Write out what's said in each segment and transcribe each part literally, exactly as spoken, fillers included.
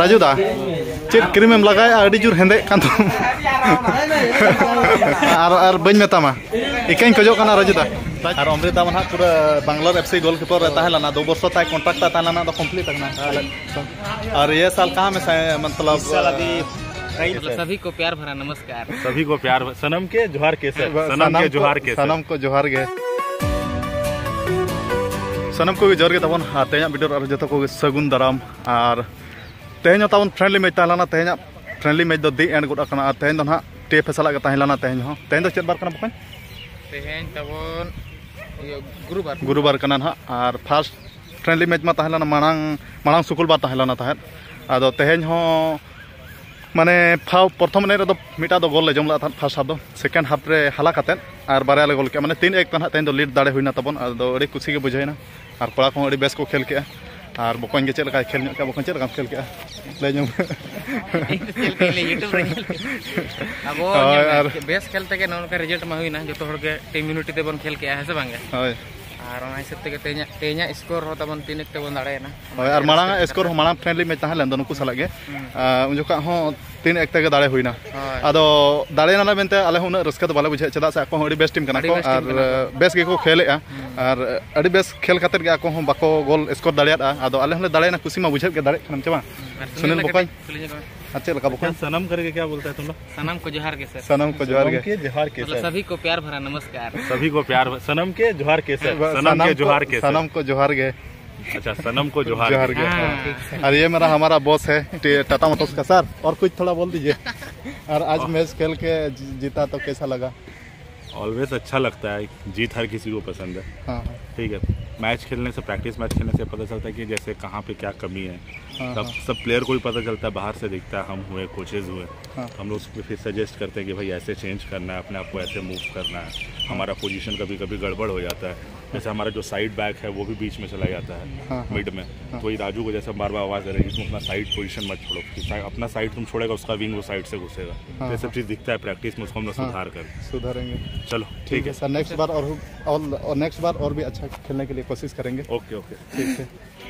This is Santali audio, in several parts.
ᱨᱟᱡᱩ ᱫᱟ, ᱪᱮᱫ ᱠᱨᱤᱢ ᱮᱢ ᱞᱟᱜᱟᱭᱟ? ᱟᱹᱰᱤ ᱡᱳᱨ ᱦᱮᱸᱫᱮᱜ ᱠᱟᱱ ᱛᱟᱢ᱾ ᱟᱨ ᱟᱨ ᱵᱟᱹᱧ ᱢᱮᱛᱟᱢᱟ, ᱤᱠᱟᱹᱧ ᱠᱷᱚᱡᱚᱜ ᱠᱟᱱᱟ ᱨᱟᱡᱩ ᱫᱟ᱾ ᱟᱨ ᱚᱢᱨᱤᱛᱟ ᱢᱟ ᱱᱟᱦᱟᱜ ᱯᱩᱨᱟᱹ ᱵᱟᱝᱞᱳᱨ ᱮᱯᱷ ᱥᱤ ᱜᱳᱞᱠᱤᱯᱟᱨ ᱨᱮ ᱛᱟᱦᱮᱸ ᱞᱮᱱᱟ, ᱫᱩ ᱵᱚᱨᱥᱚ ᱛᱟᱭ ᱠᱚᱱᱴᱨᱟᱠᱴ ᱛᱟᱭ ᱛᱟᱦᱮᱸ ᱞᱮᱱᱟ, ᱫᱚ ᱠᱚᱢᱯᱞᱤᱴ ᱟᱠᱟᱱᱟ᱾ ᱟᱨ ᱤᱭᱟᱹ ᱥᱟᱞ ᱠᱟᱦᱟᱸ ᱢᱮ ᱥᱟᱭ ᱢᱚᱛᱞᱚᱵ ᱥᱟᱞ ᱟᱵᱷᱤ ᱥᱚᱵᱷᱤ ᱠᱚ ᱯᱭᱟᱨ ᱵᱷᱟᱨᱟ ᱱᱚᱢᱚᱥᱠᱟᱨ᱾ ᱥᱚᱵᱷᱤ ᱠᱚ ᱯᱭᱟᱨ ᱥᱟᱱᱟᱢ ᱠᱮ ᱡᱚᱦᱟᱨ ᱠᱮ ᱥᱟᱱᱟᱢ ᱠᱮ ᱡᱚᱦᱟᱨ ᱠᱮ ᱥᱟᱱᱟᱢ ᱠᱚ ᱡᱚᱦᱟᱨ ᱜᱮ᱾ ᱥᱟᱱᱟᱢ ᱠᱚᱜᱮ ᱡᱚᱦᱟᱨ ᱜᱮ ᱛᱟᱵᱚᱱ᱾ ᱟᱨ ᱛᱮᱦᱮᱧᱟᱜ ᱵᱷᱤᱰᱤᱭᱳ ᱨᱮ ᱟᱨ ᱡᱚᱛᱚ ᱠᱚᱜᱮ ᱥᱟᱹᱜᱩᱱ ᱫᱟᱨᱟᱢ᱾ ᱟᱨ ᱛᱮᱦᱮᱧ ᱦᱚᱸ ᱛᱟᱵᱚᱱ ᱯᱷᱨᱮᱱᱰᱞᱤ ᱢᱮᱪ ᱛᱟᱦᱮᱸ ᱞᱮᱱᱟ᱾ ᱛᱮᱦᱮᱧᱟᱜ ᱯᱷᱨᱮᱱᱰᱞᱤ ᱢᱮᱪ ᱫᱚ ᱫᱤ ᱮᱱᱰ ᱜᱚᱫ ᱟᱠᱟᱱᱟ᱾ ᱟᱨ ᱛᱮᱦᱮᱧ ᱫᱚ ᱱᱟᱦᱟᱜ ᱴᱤ ᱮᱯᱷ ᱮ ᱥᱟᱞᱟᱜ ᱜᱮ ᱛᱟᱦᱮᱸ ᱞᱮᱱᱟ᱾ ᱛᱮᱦᱮᱧ ᱦᱚᱸ, ᱛᱮᱦᱮᱧ ᱫᱚ ᱪᱮᱫ ᱵᱟᱨ ᱠᱟᱱᱟ ᱵᱚᱠᱚᱧ? ᱛᱮᱦᱮᱧ ᱛᱟᱵᱚᱱ ᱤᱭᱟᱹ ᱜᱩᱨᱩᱵᱟᱨ᱾ ᱜᱩᱨᱩᱵᱟᱨ ᱠᱟᱱᱟ ᱱᱟᱦᱟᱜ᱾ ᱟᱨ ᱯᱷᱟᱥᱴ ᱯᱷᱨᱮᱱᱰᱞᱤ ᱢᱮᱪ ᱢᱟ ᱛᱟᱦᱮᱸ ᱞᱮᱱᱟ ᱢᱟᱲᱟᱝ, ᱢᱟᱲᱟᱝ ᱥᱩᱠᱩᱞᱵᱟᱨ ᱛᱟᱦᱮᱸ ᱞᱮᱱᱟ ᱛᱟᱦᱮᱸᱫ᱾ ᱟᱫᱚ ᱛᱮᱦᱮᱧ ᱦᱚᱸ ᱢᱟᱱᱮ ᱯᱷᱟᱣ ᱯᱨᱚᱛᱷᱚᱢ ᱮᱱᱮᱡ ᱨᱮᱫᱚ ᱢᱤᱫᱴᱟᱝ ᱫᱚ ᱜᱳᱞ ᱞᱮ ᱡᱚᱢ ᱞᱮᱫ ᱛᱟᱦᱮᱸᱫ ᱯᱷᱟᱥᱴ ᱦᱟᱯ ᱫᱚ, ᱥᱮᱠᱮᱱᱰ ᱦᱟᱯ ᱨᱮ ᱦᱟᱞᱟ ᱠᱟᱛᱮᱫ ᱟᱨ ᱵᱟᱨᱭᱟ ᱞᱮ ᱜᱳᱞ ᱠᱮᱜᱼᱟ, ᱢᱟᱱᱮ ᱛᱤᱱ ᱮᱠ ᱛᱮ ᱱᱟᱦᱟᱜ ᱛᱮᱦᱮᱧ ᱫᱚ ᱞᱤᱰ ᱫᱟᱲᱮ ᱦᱩᱭᱱᱟ ᱛᱟᱵᱚᱱ᱾ ᱟᱫᱚ ᱟᱹᱰᱤ ᱠᱩᱥᱤ ᱜᱮ ᱵᱩᱡᱷᱟᱹᱣᱮᱱᱟ᱾ ᱟᱨ ᱠᱚᱲᱟ ᱠᱚᱦᱚᱸ ᱟᱹᱰᱤ ᱵᱮᱥ ᱠᱚ ᱠᱷᱮᱞ ᱠᱮᱜᱼᱟ᱾ ᱟᱨ ᱵᱚᱠᱚᱧ ᱜᱮ ᱪᱮᱫ ᱞᱮᱠᱟᱭ ᱠᱷᱮᱞ ᱧᱚᱜ ᱠᱮᱜᱼᱟ? ᱵᱚᱠᱚᱧ ᱪᱮᱫ ᱞᱮᱠᱟᱢ ᱠᱷᱮᱞ ᱠᱮᱜᱼᱟ? ᱞᱟᱹᱭ ᱧᱚᱜ ᱢᱮ᱾ ᱤᱧ ᱫᱚ ᱪᱮᱫ ᱞᱮᱠᱟᱧ ᱞᱟᱹᱭᱟ, YouTube ᱨᱮ ᱧᱮᱞ ᱠᱮᱜᱼᱟ᱾ ᱟᱵᱚ ᱦᱳᱭ, ᱧᱮᱞ ᱢᱮ, ᱟᱨ ᱵᱮᱥ ᱠᱷᱮᱞ ᱛᱮᱜᱮ ᱱᱚᱜᱼᱚ ᱱᱚᱝᱠᱟ ᱨᱮᱡᱟᱞᱴ ᱢᱟ ᱦᱩᱭᱱᱟ, ᱡᱚᱛᱚ ᱦᱚᱲ ᱜᱮ ᱴᱤᱢ ᱤᱭᱩᱱᱤᱴᱤ ᱛᱮᱵᱚᱱ ᱠᱷᱮᱞ ᱠᱮᱜᱼᱟ, ᱦᱮᱸ ᱥᱮ ᱵᱟᱝ ᱜᱮ? ᱦᱳᱭ᱾ ᱟᱨ ᱚᱱᱟ ᱦᱤᱥᱟᱹᱵ ᱛᱮᱜᱮ ᱛᱮᱦᱮᱧᱟᱜ, ᱛᱮᱦᱮᱧᱟᱜ ᱥᱠᱳᱨ ᱦᱚᱸ ᱛᱟᱵᱚᱱ ᱛᱤᱱ ᱮᱠ ᱛᱮᱵᱚᱱ ᱫᱟᱲᱮᱭᱮᱱᱟ᱾ ᱦᱳᱭ, ᱟᱨ ᱢᱟᱲᱟᱝ ᱟᱜ ᱥᱠᱳᱨ ᱦᱚᱸ, ᱢᱟᱲᱟᱝ ᱯᱷᱨᱮᱱᱰᱞᱤ ᱢᱮᱪ ᱛᱟᱦᱮᱸ ᱞᱮᱱ ᱫᱚ ᱱᱩᱠᱩ ᱥᱟᱞᱟᱜ ᱜᱮ, ᱦᱩᱸ᱾ ᱟᱨ ᱩᱱ ᱡᱚᱠᱷᱟᱜ ᱦᱚᱸ ᱛᱤᱱ ᱮᱠ ᱛᱮᱜᱮ ᱫᱟᱲᱮ ᱦᱩᱭᱱᱟ᱾ ᱦᱳᱭ᱾ ᱟᱫᱚ ᱫᱟᱲᱮᱭᱮᱱᱟᱞᱮ ᱢᱮᱱᱛᱮ ᱟᱞᱮ ᱦᱚᱸ ᱩᱱᱟᱹᱜ ᱨᱟᱹᱥᱠᱟᱹ ᱫᱚ ᱵᱟᱞᱮ ᱵᱩᱡᱷᱟᱹᱣᱮᱫ, ᱪᱮᱫᱟᱜ ᱥᱮ ᱟᱠᱚ ᱦᱚᱸ ᱟᱹᱰᱤ ᱵᱮᱥ ᱴᱤᱢ ᱠᱟᱱᱟ ᱟᱹᱰᱤ ᱠᱚ, ᱵᱮᱥ ᱴᱤᱢ ᱟᱨ ᱠᱟᱱᱟ ᱠᱚ᱾ ᱵᱮᱥ ᱜᱮᱠᱚ ᱠᱷᱮᱞᱮᱜᱼᱟ᱾ ᱦᱩᱸ᱾ ᱟᱨ ᱟᱹᱰᱤ ᱵᱮᱥ ᱠᱷᱮᱞ ᱠᱟᱛᱮᱫ ᱜᱮ ᱟᱠᱚ ᱦᱚᱸ ᱵᱟᱠᱚ ᱜᱳᱞ ᱥᱠᱳᱨ ᱫᱟᱲᱮᱭᱟᱫᱼᱟ᱾ ᱟᱫᱚ ᱟᱞᱮ ᱦᱚᱸᱞᱮ ᱫᱟᱲᱮᱭᱮᱱᱟ, ᱠᱩᱥᱤ ᱢᱟ ᱵᱩᱡᱷᱟᱹᱜ ᱜᱮ, ᱫᱟᱲᱮᱜ ᱠᱟᱱᱟᱢ ᱪᱮ ᱵᱟᱝ? ᱦᱩᱸ, ᱟᱨ ᱥᱩᱱᱤᱞ ᱥᱩᱱᱤᱞ ᱵᱚᱠᱚᱧ᱾ ᱠᱟᱹᱴᱤᱡ ᱠᱩᱞᱤ ᱧᱚᱜ ᱢᱮ᱾ ᱟᱨ ᱪᱮᱫ ᱞᱮᱠᱟ ᱵᱚᱠᱚᱧ? ᱥᱟᱱᱟᱢ ᱠᱚᱨᱮ ᱜᱮ ᱠᱮᱭᱟ ᱵᱚᱞᱛᱟ ᱦᱮ ᱛᱩᱢ ᱞᱳᱜ? ᱥᱟᱱᱟᱢ ᱠᱚ ᱡᱚᱦᱟᱨ ᱜᱮ ᱥᱮ᱾ ᱥᱟᱱᱟᱢ ᱠᱚ ᱡᱚᱦᱟᱨ ᱜᱮ᱾ ᱥᱟᱱᱟᱢ ᱠᱚ ᱡᱚᱦᱟᱨ ᱜᱮ ᱥᱮ᱾ ᱢᱚᱛᱞᱚᱵ ᱥᱟᱵᱷᱤ ᱠᱚ ᱯᱭᱟᱨ ᱵᱷᱟᱨᱟ ᱱᱚᱢᱚᱥᱠᱟᱨ᱾ ᱥᱟᱱᱟᱢ ᱠᱮ ᱡᱚᱦᱟᱨ ᱜᱮ ᱥᱮ᱾ ᱦᱮᱸ, ᱥᱟᱱᱟᱢ ᱥᱟᱱᱟᱢ ᱠᱮ ᱠᱚ, ᱡᱚᱦᱟᱨ ᱜᱮ ᱥᱟᱱᱟᱢ ᱥᱮ᱾ ᱥᱟᱱᱟᱢ ᱠᱮ ᱡᱚᱦᱟᱨ ᱜᱮ ᱥᱮ᱾ ᱥᱟᱱᱟᱢ ᱠᱚ ᱡᱚᱦᱟᱨ ᱜᱮ᱾ अच्छा, सनम को जोहार। जोहार गे। हाँ। हाँ। और ये मेरा हमारा बॉस है, टे-, टाटा मोटर्स का सर। और कुछ थोड़ा बोल दीजिए। और आज ओह। मैच खेल के जी-, जीता तो कैसा लगा? ऑलवेज अच्छा लगता है, जीत हर किसी को पसंद है। हाँ, हाँ। ठीक है, मैच खेलने से, प्रैक्टिस मैच खेलने से पता चलता है कि जैसे कहाँ पे क्या कमी है। हाँ, सब, हाँ। सब प्लेयर को भी पता चलता है, बाहर से दिखता है, हम हुए, कोचेज हुए, हाँ। तो हम लोग उसको फिर सजेस्ट करते हैं कि भाई ऐसे चेंज करना है, अपने आप को ऐसे मूव करना है। हाँ। हमारा पोजीशन कभी कभी गड़बड़ हो जाता है, जैसे हमारा जो साइड बैक है वो भी बीच में चला जाता है हाँ, हाँ। मिड में। हाँ। तो वही राजू को जैसे बार बार आवाज़ दे रहे हैं कि तुम अपना साइड पोजीशन मत छोड़ो, कि साइ-, अपना साइड तुम छोड़ेगा, उसका विंग वो साइड से घुसेगा। हाँ, तो ये सब हाँ। चीज़ दिखता है प्रैक्टिस में, उसको हम लोग हाँ। सुधार करें। सुधारेंगे। चलो, ठीक ठीक है है। सर, नेक्स्ट बार और, और, और नेक्स्ट बार और भी अच्छा खेलने के लिए कोशिश करेंगे। Okay, okay. ठीक है।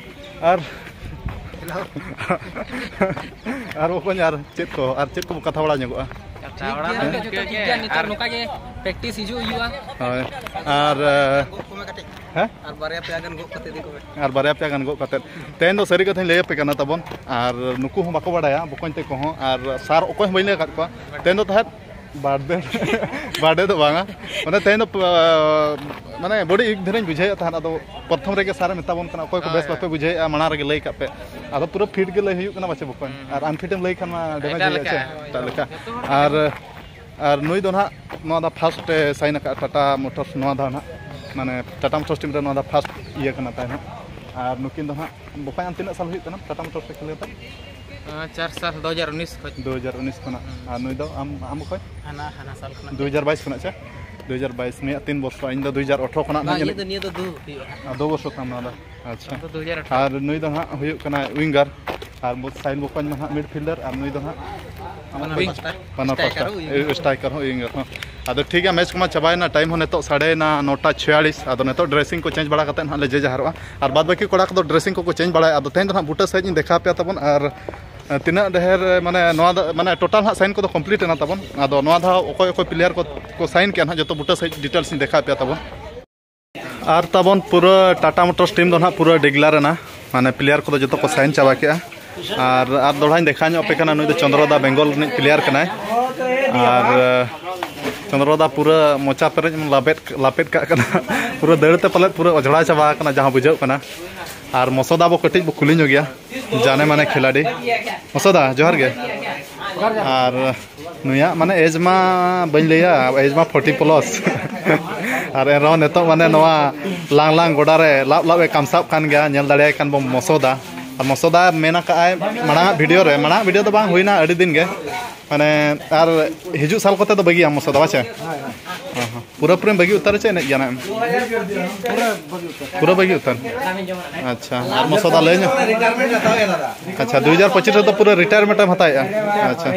और ᱟᱨ ᱵᱚᱠᱚᱧ, ᱟᱨ ᱪᱮᱫ ᱠᱚ, ᱟᱨ ᱪᱮᱫ ᱠᱚᱵᱚ ᱠᱟᱛᱷᱟ ᱵᱟᱲᱟ ᱧᱚᱜᱚᱜᱼᱟ? ᱴᱷᱤᱠ ᱜᱮᱭᱟ, ᱡᱚᱛᱚ ᱴᱷᱤᱠ ᱜᱮᱭᱟ, ᱱᱮᱛᱟᱨ ᱱᱚᱝᱠᱟ ᱜᱮ ᱯᱨᱮᱠᱴᱤᱥ ᱦᱤᱡᱩᱜ ᱦᱩᱭᱩᱜᱼᱟ᱾ ᱦᱳᱭ᱾ ᱟᱨ ᱦᱮᱸ? ᱟᱨ ᱵᱟᱨᱭᱟ ᱯᱮᱭᱟ ᱜᱟᱱ ᱜᱚᱜ ᱠᱟᱛᱮ ᱤᱫᱤ ᱠᱚ ᱢᱮ᱾ ᱟᱨ ᱵᱟᱨᱭᱟ ᱯᱮᱭᱟ ᱜᱟᱱ ᱜᱚᱜ ᱠᱟᱛᱮ᱾ ᱛᱮᱦᱮᱧ ᱫᱚ ᱥᱟᱹᱨᱤ ᱠᱟᱛᱷᱟᱧ ᱞᱟᱹᱭ ᱟᱯᱮ ᱠᱟᱱᱟ ᱛᱟᱵᱚᱱ, ᱟᱨ ᱱᱩᱠᱩ ᱦᱚᱸ ᱵᱟᱠᱚ ᱵᱟᱲᱟᱭᱟ, ᱵᱚᱠᱚᱧ ᱛᱮᱠᱚ ᱦᱚᱸ, ᱟᱨ ᱥᱟᱨ ᱚᱠᱚᱭ ᱦᱚᱸ ᱵᱟᱹᱧ ᱞᱟᱹᱭ ᱟᱠᱟᱫ ᱠᱚᱣᱟ᱾ ᱛᱮᱦᱮᱧ ᱫᱚ ᱛᱟᱦᱮᱸᱫ ᱵᱟᱨᱰᱮ ᱵᱟᱨᱰᱮ ᱫᱚ ᱵᱟᱝᱟ, ᱢᱟᱱᱮ ᱛᱮᱦᱮᱧ ᱫᱚ ᱢᱟᱱᱮ ᱵᱟᱹᱲᱤᱡ ᱩᱭᱤᱠ ᱫᱷᱟᱨᱟᱧ ᱵᱩᱡᱷᱟᱹᱣᱮᱫ ᱛᱟᱦᱮᱸᱫ᱾ ᱟᱫᱚ ᱯᱨᱚᱛᱷᱚᱢ ᱨᱮᱜᱮ ᱥᱟᱨᱮ ᱢᱮᱛᱟ ᱵᱚᱱ ᱠᱟᱱᱟ, ᱚᱠᱚᱭ ᱠᱚ ᱵᱮᱥ ᱵᱟᱯᱮ ᱵᱩᱡᱷᱟᱹᱣᱮᱫᱼᱟ, ᱢᱟᱲᱟᱝ ᱨᱮᱜᱮ ᱞᱟᱹᱭ ᱠᱟᱜ ᱯᱮ᱾ ᱟᱫᱚ ᱯᱩᱨᱟᱹ ᱯᱷᱤᱴ ᱜᱮ ᱞᱟᱹᱭ ᱦᱩᱭᱩᱜ ᱠᱟᱱᱟ ᱯᱟᱪᱮ ᱵᱚᱠᱚᱧ, ᱟᱨ ᱟᱱᱯᱷᱤᱴ ᱮᱢ ᱞᱟᱹᱭ ᱠᱷᱟᱱ ᱢᱟ ᱰᱮᱢᱮᱡᱽ ᱮᱴᱟᱜ ᱦᱩᱭᱩᱜᱼᱟ ᱞᱮᱠᱟ᱾ ᱪᱮ, ᱮᱴᱟᱜ ᱞᱮᱠᱟ᱾ ᱟᱨ ᱟᱨ ᱱᱩᱭ ᱫᱚ ᱱᱟᱦᱟᱜ ᱱᱚᱣᱟ ᱫᱚ ᱯᱷᱟᱥᱴ ᱮ ᱥᱟᱭᱤᱱ ᱟᱠᱟᱫᱼᱟ ᱴᱟᱴᱟ ᱢᱳᱴᱚᱨᱥ, ᱱᱚᱣᱟ ᱫᱷᱟᱣ ᱱᱟᱦᱟᱜ, ᱢᱟᱱᱮ ᱴᱟᱴᱟ ᱢᱳᱴᱚᱨᱥ ᱴᱤᱢ ᱨᱮ ᱱᱚᱣᱟ ᱫᱚ ᱯᱷᱟᱥᱴ ᱤᱭᱟᱹ ᱠᱟᱱᱟ ᱛᱟᱭ ᱱᱟᱦᱟᱜ᱾ ᱟᱨ ᱱᱩᱠᱤᱱ ᱫᱚ ᱱᱟᱦᱟᱜ ᱵᱚᱠᱚᱧ, ᱟᱢ ᱛᱤᱱᱟᱹᱜ ᱥᱟᱞ ᱦᱩᱭᱩᱜ ᱠᱟᱱᱟ ᱴᱟᱴᱟ ᱢᱳᱴᱚᱨᱥ ᱨᱮ ᱠᱷᱮᱞ ᱠᱟᱛᱮ? ᱟᱸ, ᱪᱟᱨ ᱥᱟᱞ, ᱫᱩ ᱦᱟᱡᱟᱨ ᱩᱱᱤᱥ ᱠᱷᱚᱱ᱾ ᱫᱩ ᱦᱟᱡᱟᱨ ᱩᱱᱤᱥ ᱠᱷᱚᱱᱟᱜ᱾ ᱦᱩᱸ᱾ ᱟᱨ ᱱᱩᱭ ᱫᱚ ᱟᱢ, ᱟᱢ ᱚᱠᱚᱭ? ᱦᱟᱱᱟ, ᱦᱟᱱᱟ ᱥᱟᱞ ᱠᱷᱚᱱᱟᱜ᱾ ᱫᱩ ᱦᱟᱡᱟᱨ ᱵᱟᱭᱤᱥ ᱠᱷᱚᱱᱟᱜ ᱪᱮ? ᱫᱩ ᱦᱟᱡᱟᱨ ᱵᱟᱭᱤᱥ, ᱱᱩᱭᱟᱜ ᱛᱤᱱ ᱵᱚᱨᱥᱚ, ᱤᱧ ᱫᱚ ᱫᱩ ᱦᱟᱡᱟᱨ ᱟᱴᱷᱨᱚ ᱠᱷᱚᱱᱟᱜ ᱵᱟᱝ, ᱱᱟᱦᱟᱜ ᱤᱧᱟᱹᱜ ᱫᱚ ᱱᱤᱭᱟᱹ ᱫᱚ ᱫᱩ ᱦᱩᱭᱩᱜᱼᱟ᱾ ᱟᱨ ᱫᱩ ᱵᱚᱨᱥᱚ ᱛᱟᱢ ᱱᱚᱣᱟ ᱫᱚ᱾ ᱟᱪᱪᱷᱟ᱾ ᱫᱩ ᱦᱟᱡᱟᱨ ᱟᱴᱷᱨᱚ᱾ ᱟᱨ ᱱᱩᱭ ᱫᱚ ᱱᱟᱦᱟᱜ ᱦᱩᱭᱩᱜ ᱠᱟᱱᱟᱭ ᱣᱤᱝᱜᱟᱨ, ᱟᱨ ᱵᱚ-, ᱥᱟᱭᱤᱱ ᱵᱚᱠᱚᱧ ᱢᱟ ᱱᱟᱦᱟᱜ ᱢᱤᱰᱯᱷᱤᱞᱰᱟᱨ, ᱟᱨ ᱱᱩᱭ ᱫᱚ ᱱᱟᱦᱟᱜ ᱵᱟᱱᱟᱨ ᱯᱟᱥᱴᱟ᱾ ᱵᱟᱱᱟᱨ ᱯᱟᱥᱴᱟ᱾ ᱥᱴᱨᱟᱭᱠᱟᱨ ᱦᱚᱸ, ᱣᱤᱝᱜᱟᱨ ᱦᱚᱸ᱾ ᱟᱫᱚ ᱴᱷᱤᱠ ᱜᱮᱭᱟ, ᱢᱮᱪ ᱠᱚᱢᱟ ᱪᱟᱵᱟᱭᱮᱱᱟ, ᱴᱟᱭᱤᱢ ᱦᱚᱸ ᱱᱤᱛᱚᱜ ᱥᱟᱰᱮᱭᱮᱱᱟ ᱱᱚᱴᱟ ᱪᱷᱤᱭᱟᱞᱤᱥ᱾ ᱟᱫᱚ ᱱᱤᱛᱚᱜ ᱰᱨᱮᱥᱤᱝ ᱠᱚ ᱪᱮᱧᱡᱽ ᱵᱟᱲᱟ ᱠᱟᱛᱮ ᱱᱟᱦᱟᱜ ᱞᱮ ᱡᱮ ᱡᱟᱦᱟᱨᱚᱜᱼᱟ, ᱟᱨ ᱵᱟᱫ ᱵᱟᱹᱠᱤ ᱠᱚᱲᱟ ᱠᱚᱫᱚ ᱰᱨᱮᱥᱤᱝ ᱠᱚᱠᱚ ᱪᱮᱧᱡᱽ ᱵᱟᱲᱟᱭᱟ᱾ ᱟᱫᱚ ᱛᱮᱦᱮᱧ ᱫᱚ ᱱᱟᱦᱟᱜ ᱵᱩᱴᱟᱹ ᱥᱟᱺᱦᱤᱡ ᱤᱧ ᱫᱮᱠᱷᱟᱣ ᱟᱯᱮᱭᱟ ᱛᱟᱵᱚᱱ, ᱟᱨ ᱛᱤᱱᱟᱹᱜ ᱰᱷᱮᱨ, ᱢᱟᱱᱮ, ᱱᱚᱣᱟ ᱫᱚ, ᱢᱟᱱᱮ, ᱴᱳᱴᱟᱞ ᱱᱟᱦᱟᱜ ᱥᱟᱭᱤᱱ ᱠᱚᱫᱚ ᱠᱚᱢᱯᱞᱤᱴ ᱮᱱᱟ ᱛᱟᱵᱚᱱ᱾ ᱟᱫᱚ ᱱᱚᱣᱟ ᱫᱷᱟᱣ ᱚᱠᱚᱭ ᱚᱠᱚᱭ ᱯᱞᱮᱭᱟᱨ ᱠᱚ, ᱠᱚ ᱥᱟᱭᱤᱱ ᱠᱮᱜᱼᱟ ᱱᱟᱦᱟᱜ, ᱡᱚᱛᱚ ᱵᱩᱴᱟᱹ ᱥᱟᱺᱦᱤᱡ ᱰᱤᱴᱮᱞᱥ ᱤᱧ ᱫᱮᱠᱷᱟᱣ ᱟᱯᱮᱭᱟ ᱛᱟᱵᱚᱱ᱾ ᱟᱨ ᱛᱟᱵᱚᱱ ᱯᱩᱨᱟᱹ ᱴᱟᱴᱟ ᱢᱳᱴᱚᱨᱥ ᱴᱤᱢ ᱫᱚ ᱱᱟᱦᱟᱜ ᱯᱩᱨᱟᱹ ᱰᱤᱜᱽᱞᱟᱨ ᱮᱱᱟ, ᱢᱟᱱᱮ, ᱯᱞᱮᱭᱟᱨ ᱠᱚᱫᱚ ᱡᱚᱛᱚ ᱠᱚ ᱥᱟᱭᱤᱱ ᱪᱟᱵᱟ ᱠᱮᱜᱼᱟ᱾ ᱟᱨ, ᱟᱨ ᱫᱚᱦᱲᱟᱧ ᱫᱮᱠᱷᱟᱣ ᱧᱚᱜ ᱟᱯᱮ ᱠᱟᱱᱟ, ᱱᱩᱭ ᱫᱚ ᱪᱚᱱᱫᱨᱚ ᱫᱟ ᱵᱮᱝᱜᱚᱞ ᱨᱤᱱᱤᱡ ᱯᱞᱮᱭᱟᱨ ᱠᱟᱱᱟᱭ᱾ ᱟᱨ, ᱪᱚᱱᱫᱨᱚ ᱫᱟ ᱯᱩᱨᱟᱹ ᱢᱚᱪᱟ ᱯᱮᱨᱮᱡ ᱞᱟᱯᱮᱫ, ᱞᱟᱯᱮᱫ ᱠᱟᱜ ᱠᱟᱱᱟ᱾ ᱯᱩᱨᱟᱹ ᱫᱟᱹᱲ ᱛᱮ ᱯᱟᱞᱮᱫ ᱯᱩᱨᱟᱹ ᱚᱡᱽᱲᱟ ᱪᱟᱵᱟ ᱟᱠᱟᱱᱟ, ᱡᱟᱦᱟᱸ ᱵᱩᱡᱷᱟᱹᱜ ᱠᱟᱱᱟ᱾ ᱟᱨ ᱢᱚᱥᱚᱫᱟ ᱵᱚ ᱠᱟᱹᱴᱤᱡ ᱵᱚ ᱠᱩᱞᱤ ᱧᱚᱜᱮᱭᱟ, ᱡᱟᱱᱮ ᱢᱟᱱᱮ ᱠᱷᱤᱞᱟᱲᱤ᱾ ᱢᱚᱥᱚᱫᱟ, ᱡᱚᱦᱟᱨ ᱜᱮ᱾ ᱟᱨ ᱱᱩᱭᱟᱜ ᱢᱟᱱᱮ ᱮᱡᱽ ᱢᱟ ᱵᱟᱹᱧ ᱞᱟᱹᱭᱟ, ᱮᱡᱽ ᱢᱟ ᱯᱷᱳᱨᱴᱤ ᱯᱞᱟᱥ᱾ ᱟᱨ ᱮᱱᱨᱮᱦᱚᱸ ᱱᱤᱛᱚᱜ ᱢᱟᱱᱮ ᱱᱚᱣᱟ ᱞᱟᱝ ᱞᱟᱝ ᱜᱚᱰᱟ ᱨᱮ ᱞᱟᱵ ᱞᱟᱵ ᱮ ᱠᱟᱢᱥᱟᱣᱜ ᱠᱟᱱ ᱜᱮᱭᱟ, ᱧᱮᱞ ᱫᱟᱲᱮᱭᱟᱭ ᱠᱟᱱ ᱵᱚᱱ ᱢᱚᱥᱚᱫᱟ᱾ ᱟᱨ ᱢᱚᱥᱚᱫᱟ ᱢᱮᱱ ᱟᱠᱟᱫ ᱟᱭ ᱢᱟᱲᱟᱝ ᱟᱜ ᱵᱷᱤᱰᱤᱭᱳ ᱨᱮ, ᱢᱟᱲᱟᱝ ᱟᱜ ᱵᱷᱤᱰᱤᱭᱳ ᱫᱚ ᱵᱟᱝ ᱦᱩᱭᱱᱟ ᱟᱹᱰᱤ ᱫᱤᱱ ᱜᱮ, ᱢᱟᱱᱮ, ᱟᱨ ᱦᱤᱡᱩᱜ ᱥᱟᱞ ᱠᱚᱛᱮ ᱫᱚ ᱵᱟᱹᱜᱤᱭᱟᱢ ᱢᱚᱥᱚᱫᱟ, ᱵᱟᱪᱮ? ᱦᱚᱸ, ᱦᱚᱸ᱾ ᱯᱩᱨᱟᱹ ᱯᱩᱨᱤᱢ ᱵᱟᱹᱜᱤ ᱩᱛᱟᱹᱨ ᱪᱮ ᱮᱱᱮᱡ ᱜᱮᱭᱟ ᱱᱟᱜ ᱮᱢ? ᱯᱩᱨᱟᱹ ᱵᱟᱹᱜᱤ ᱩᱛᱟᱹᱨ᱾ ᱯᱩᱨᱟᱹ ᱵᱟᱹᱜᱤ ᱩᱛᱟᱹᱨ? ᱟᱪᱪᱷᱟ, ᱟᱨ ᱢᱚᱥᱚᱫᱟ ᱞᱟᱹᱭ ᱧᱚᱜ᱾ ᱟᱪᱪᱷᱟ, ᱫᱩ ᱦᱟᱡᱟᱨ ᱯᱚᱸᱪᱤᱥ ᱨᱮᱫᱚ ᱯᱩᱨᱟᱹ ᱨᱤᱴᱟᱭᱟᱨᱢᱮᱱᱴ ᱮᱢ ᱦᱟᱛᱟᱣᱮᱜᱼᱟ? ᱟᱪᱪᱷᱟ᱾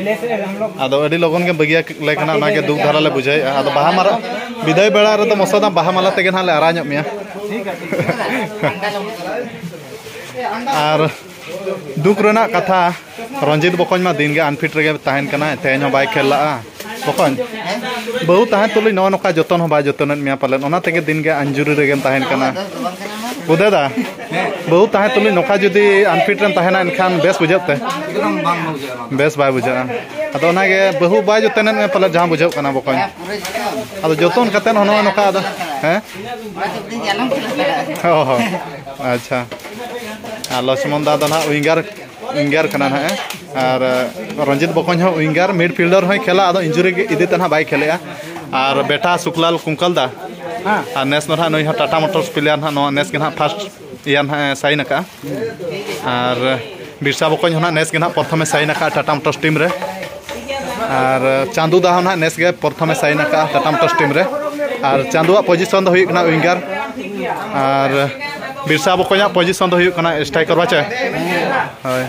ᱟᱫᱚ ᱟᱹᱰᱤ ᱞᱚᱜᱚᱱ ᱜᱮᱢ ᱵᱟᱹᱜᱤᱭᱟ ᱞᱮ ᱠᱟᱱᱟ, ᱚᱱᱟᱜᱮ ᱫᱩᱠ ᱫᱷᱟᱨᱟ ᱞᱮ ᱵᱩᱡᱷᱟᱹᱣᱮᱜᱼᱟ᱾ ᱟᱫᱚ ᱵᱟᱦᱟ ᱢᱟᱨᱟ-, ᱵᱤᱫᱟᱹᱭ ᱵᱮᱲᱟ ᱨᱮᱫᱚ ᱢᱚᱥᱚᱫᱟ ᱵᱟᱦᱟ ᱢᱟᱞᱟ ᱛᱮᱜᱮ ᱱᱟᱦᱟᱜ ᱞᱮ ᱟᱨᱟ ᱧᱚᱜ ᱢᱮᱭᱟ᱾ ᱟᱨ ᱫᱩᱠ ᱨᱮᱱᱟᱜ ᱠᱟᱛᱷᱟ, ᱨᱚᱧᱡᱤᱛ ᱵᱚᱠᱚᱧ ᱢᱟ ᱫᱤᱱ ᱜᱮ ᱟᱱᱯᱷᱤᱴ ᱨᱮᱜᱮ ᱛᱟᱦᱮᱱ ᱠᱟᱱᱟᱭ, ᱛᱮᱦᱮᱧ ᱦᱚᱸ ᱵᱟᱭ ᱠᱷᱮᱞ ᱞᱟᱜᱼᱟ᱾ ᱵᱚᱠᱚᱧ, ᱵᱟᱹᱦᱩ ᱛᱟᱦᱮᱸ ᱛᱩᱞᱩᱡ ᱱᱚᱜᱼᱚ ᱱᱚᱝᱠᱟ ᱡᱚᱛᱚᱱ ᱦᱚᱸ ᱵᱟᱭ ᱡᱚᱛᱚᱱᱮᱫ ᱢᱮᱭᱟ ᱯᱟᱞᱮᱱ, ᱚᱱᱟ ᱛᱮᱜᱮ ᱫᱤᱱ ᱜᱮ ᱤᱱᱡᱩᱨᱤ ᱨᱮᱜᱮᱢ ᱛᱟᱦᱮᱱ ᱠᱟᱱᱟ᱾ ᱩᱫᱟᱹᱭ ᱫᱟ, ᱵᱟᱹᱦᱩ ᱛᱟᱦᱮᱸ ᱛᱩᱞᱩᱡ ᱱᱚᱝᱠᱟ ᱡᱩᱫᱤ ᱟᱱᱯᱷᱤᱴ ᱨᱮᱢ ᱛᱟᱦᱮᱱᱟ, ᱮᱱᱠᱷᱟᱱ ᱵᱮᱥ ᱵᱩᱡᱷᱟᱹᱜ ᱛᱮ? ᱮᱠᱫᱚᱢ ᱵᱟᱝ ᱵᱩᱡᱷᱟᱹᱜᱼᱟ ᱱᱚᱣᱟ ᱫᱚ᱾ ᱵᱮᱥ ᱵᱟᱭ ᱵᱩᱡᱷᱟᱹᱜᱼᱟ᱾ ᱟᱫᱚ ᱚᱱᱟᱜᱮ ᱵᱟᱹᱦᱩ ᱵᱟᱭ ᱡᱚᱛᱚᱱᱮᱫ ᱢᱮᱭᱟ ᱯᱟᱞᱮ, ᱡᱟᱦᱟᱸ ᱵᱩᱡᱷᱟᱹᱜ ᱠᱟᱱᱟ ᱵᱚᱠᱚᱧ᱾ ᱦᱮᱸ, ᱯᱩᱨᱟᱹ ᱡᱚᱛᱚᱱ᱾ ᱟᱫᱚ ᱡᱚᱛᱚᱱ ᱠᱟᱛᱮᱫ ᱦᱚᱸ ᱱᱚᱜᱼᱚ ᱱᱚᱝᱠᱟ ᱟᱫᱚ, ᱦᱮᱸ? ᱚᱱᱟ ᱛᱮ ᱠᱟᱹᱴᱤᱡ ᱧᱮᱞ ᱦᱚᱸ ᱧᱮᱞ ᱫᱟᱲᱮᱭᱟᱜᱼᱟ᱾ ᱚ ᱦᱚᱸ, ᱟᱪᱪᱷᱟ᱾ ᱟᱨ ᱞᱚᱪᱷᱢᱚᱱ ᱫᱟ ᱫᱚ ᱱᱟᱦᱟᱜ ᱩᱭᱤᱝᱜᱟᱨ, ᱩᱭᱤᱝᱜᱟᱨ ᱠᱟᱱᱟ ᱱᱟᱦᱟᱜ, ᱟᱨ ᱨᱚᱧᱡᱤᱛ ᱵᱚᱠᱚᱧ ᱦᱚᱸ ᱩᱭᱤᱝᱜᱟᱨ, ᱢᱤᱰ ᱯᱷᱤᱞᱰᱟᱨ ᱦᱚᱸᱭ ᱠᱷᱮᱞᱟ, ᱟᱫᱚ ᱤᱱᱡᱩᱨᱤ ᱤᱫᱤ ᱛᱮ ᱱᱟᱦᱟᱜ ᱵᱟᱭ ᱠᱷᱮᱞᱮᱜᱼᱟ᱾ ᱟᱨ ᱵᱮᱴᱟ ᱥᱩᱠᱞᱟᱞ ᱠᱩᱝᱠᱟᱞ ᱫᱟ, ᱦᱮᱸ᱾ ᱟᱨ ᱱᱮᱥ ᱫᱚ ᱱᱟᱦᱟᱜ ᱱᱩᱭ ᱦᱚᱸ ᱴᱟᱴᱟ ᱢᱳᱴᱚᱨᱥ ᱯᱞᱮᱭᱟᱨ ᱱᱟᱦᱟᱜ, ᱱᱚᱣᱟ ᱱᱮᱥ ᱜᱮ ᱱᱟᱦᱟᱜ ᱯᱷᱟᱥᱴ ᱤᱭᱟᱨ ᱱᱟᱦᱟᱜ ᱮ ᱥᱟᱭᱤᱱ ᱟᱠᱟᱫᱼᱟ᱾ ᱟᱨ ᱵᱤᱨᱥᱟ ᱵᱚᱠᱚᱧ ᱦᱚᱸ ᱱᱟᱦᱟᱜ ᱱᱮᱥ ᱜᱮ ᱱᱟᱦᱟᱜ ᱯᱨᱚᱛᱷᱚᱢᱮ ᱥᱟᱭᱤᱱ ᱟᱠᱟᱫᱼᱟ ᱴᱟᱴᱟ ᱢᱳᱴᱚᱨᱥ ᱴᱤᱢ ᱨᱮ᱾ ᱟᱨ ᱪᱟᱸᱫᱩ ᱫᱟ ᱦᱚᱸ ᱱᱟᱦᱟᱜ ᱱᱮᱥ ᱜᱮ ᱯᱨᱚᱛᱷᱚᱢᱮ ᱥᱟᱭᱤᱱ ᱟᱠᱟᱫᱼᱟ ᱴᱟᱴᱟ ᱢᱳᱴᱚᱨᱥ ᱴᱤᱢ ᱨᱮ᱾ ᱟᱨ ᱪᱟᱸᱫᱩᱣᱟᱜ ᱯᱚᱡᱤᱥᱚᱱ ᱫᱚ ᱦᱩᱭᱩᱜ ᱠᱟᱱᱟ ᱩᱭᱤᱝᱜᱟᱨ᱾ ᱟᱨ ᱵᱤᱨᱥᱟ ᱵᱚᱠᱚᱧᱟᱜ ᱯᱚᱡᱤᱥᱚᱱ ᱫᱚ ᱦᱩᱭᱩᱜ ᱠᱟᱱᱟ ᱥᱴᱨᱟᱭᱠᱟᱨ, ᱵᱟᱪᱮ? ᱦᱳᱭ᱾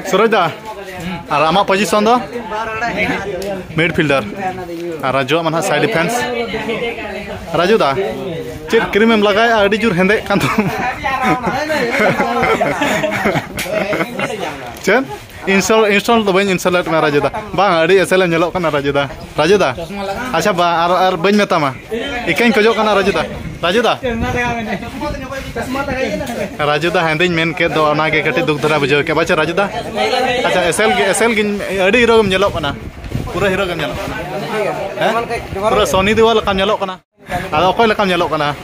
ᱥᱩᱨᱚᱡᱽ ᱫᱟ, ᱟᱨ ᱟᱢᱟᱜ ᱯᱚᱡᱤᱥᱚᱱ ᱫᱚ? Mid fielder. ᱟᱨ ᱨᱟᱡᱩᱣᱟᱜ ᱢᱟ ᱱᱟᱦᱟᱜ ᱥᱟᱭᱤᱰ ᱰᱤᱯᱷᱮᱱᱥ᱾ ᱨᱟᱡᱩ ᱫᱟ, ᱪᱮᱫ ᱠᱨᱤᱢ ᱮᱢ ᱞᱟᱜᱟᱣᱮᱫᱼᱟ? ᱟᱹᱰᱤ ᱡᱳᱨ ᱦᱮᱸᱫᱮᱜ ᱠᱟᱱ ᱛᱟᱢ᱾ ᱪᱮᱫ? ᱤᱱᱥᱴᱚᱞ, ᱤᱱᱥᱴᱚᱞ ᱫᱚ ᱵᱟᱹᱧ ᱤᱱᱥᱴᱚᱞ ᱞᱮᱫ ᱢᱮᱭᱟ ᱨᱟᱡᱩ ᱫᱟ᱾ ᱵᱟᱝ, ᱟᱹᱰᱤ ᱮᱥᱮᱞ ᱮᱢ ᱧᱮᱞᱚᱜ ᱠᱟᱱᱟ ᱨᱟᱡᱩ ᱫᱟ᱾ ᱨᱟᱡᱩ ᱫᱟ, ᱟᱪᱪᱷᱟ, ᱵᱟ, ᱟᱨ, ᱟᱨ ᱵᱟᱹᱧ ᱢᱮᱛᱟᱢᱟ᱾ ᱤᱠᱟᱹᱧ ᱠᱷᱚᱡᱚᱜ ᱠᱟᱱᱟ ᱨᱟᱡᱩ ᱫᱟ᱾ ᱨᱟᱡᱩ ᱫᱟ᱾ ᱨᱟᱡᱩ ᱫᱟ, ᱦᱮᱸᱫᱮᱧ ᱢᱮᱱ ᱠᱮᱫ ᱫᱚ, ᱚᱱᱟᱜᱮ ᱠᱟᱹᱴᱤᱡ ᱫᱩᱠ ᱫᱷᱟᱨᱟ ᱵᱩᱡᱷᱟᱹᱣ ᱠᱮᱫ᱾ ᱵᱟᱪᱮ ᱨᱟᱡᱩ ᱫᱟ? ᱟᱪᱪᱷᱟ, ᱮᱥᱮᱞ ᱜᱮ, ᱮᱥᱮᱞ ᱜᱤᱧ, ᱟᱹᱰᱤ ᱦᱤᱨᱳ ᱜᱮᱢ ᱧᱮᱞᱚᱜ ᱠᱟᱱᱟ᱾ ᱯᱩᱨᱟᱹ ᱦᱤᱨᱳ ᱜᱮᱢ ᱧᱮᱞᱚᱜ ᱠᱟᱱᱟ᱾ ᱦᱮᱸ? ᱯᱩᱨᱟᱹ ᱥᱚᱱᱤ ᱫᱮᱣᱟᱞ ᱞᱮᱠᱟᱢ ᱧᱮᱞᱚᱜ ᱠᱟᱱᱟ᱾ ᱟᱫᱚ ᱚᱠᱚᱭ ᱞᱮᱠᱟᱢ ᱧᱮᱞᱚᱜ ᱠᱟᱱᱟ?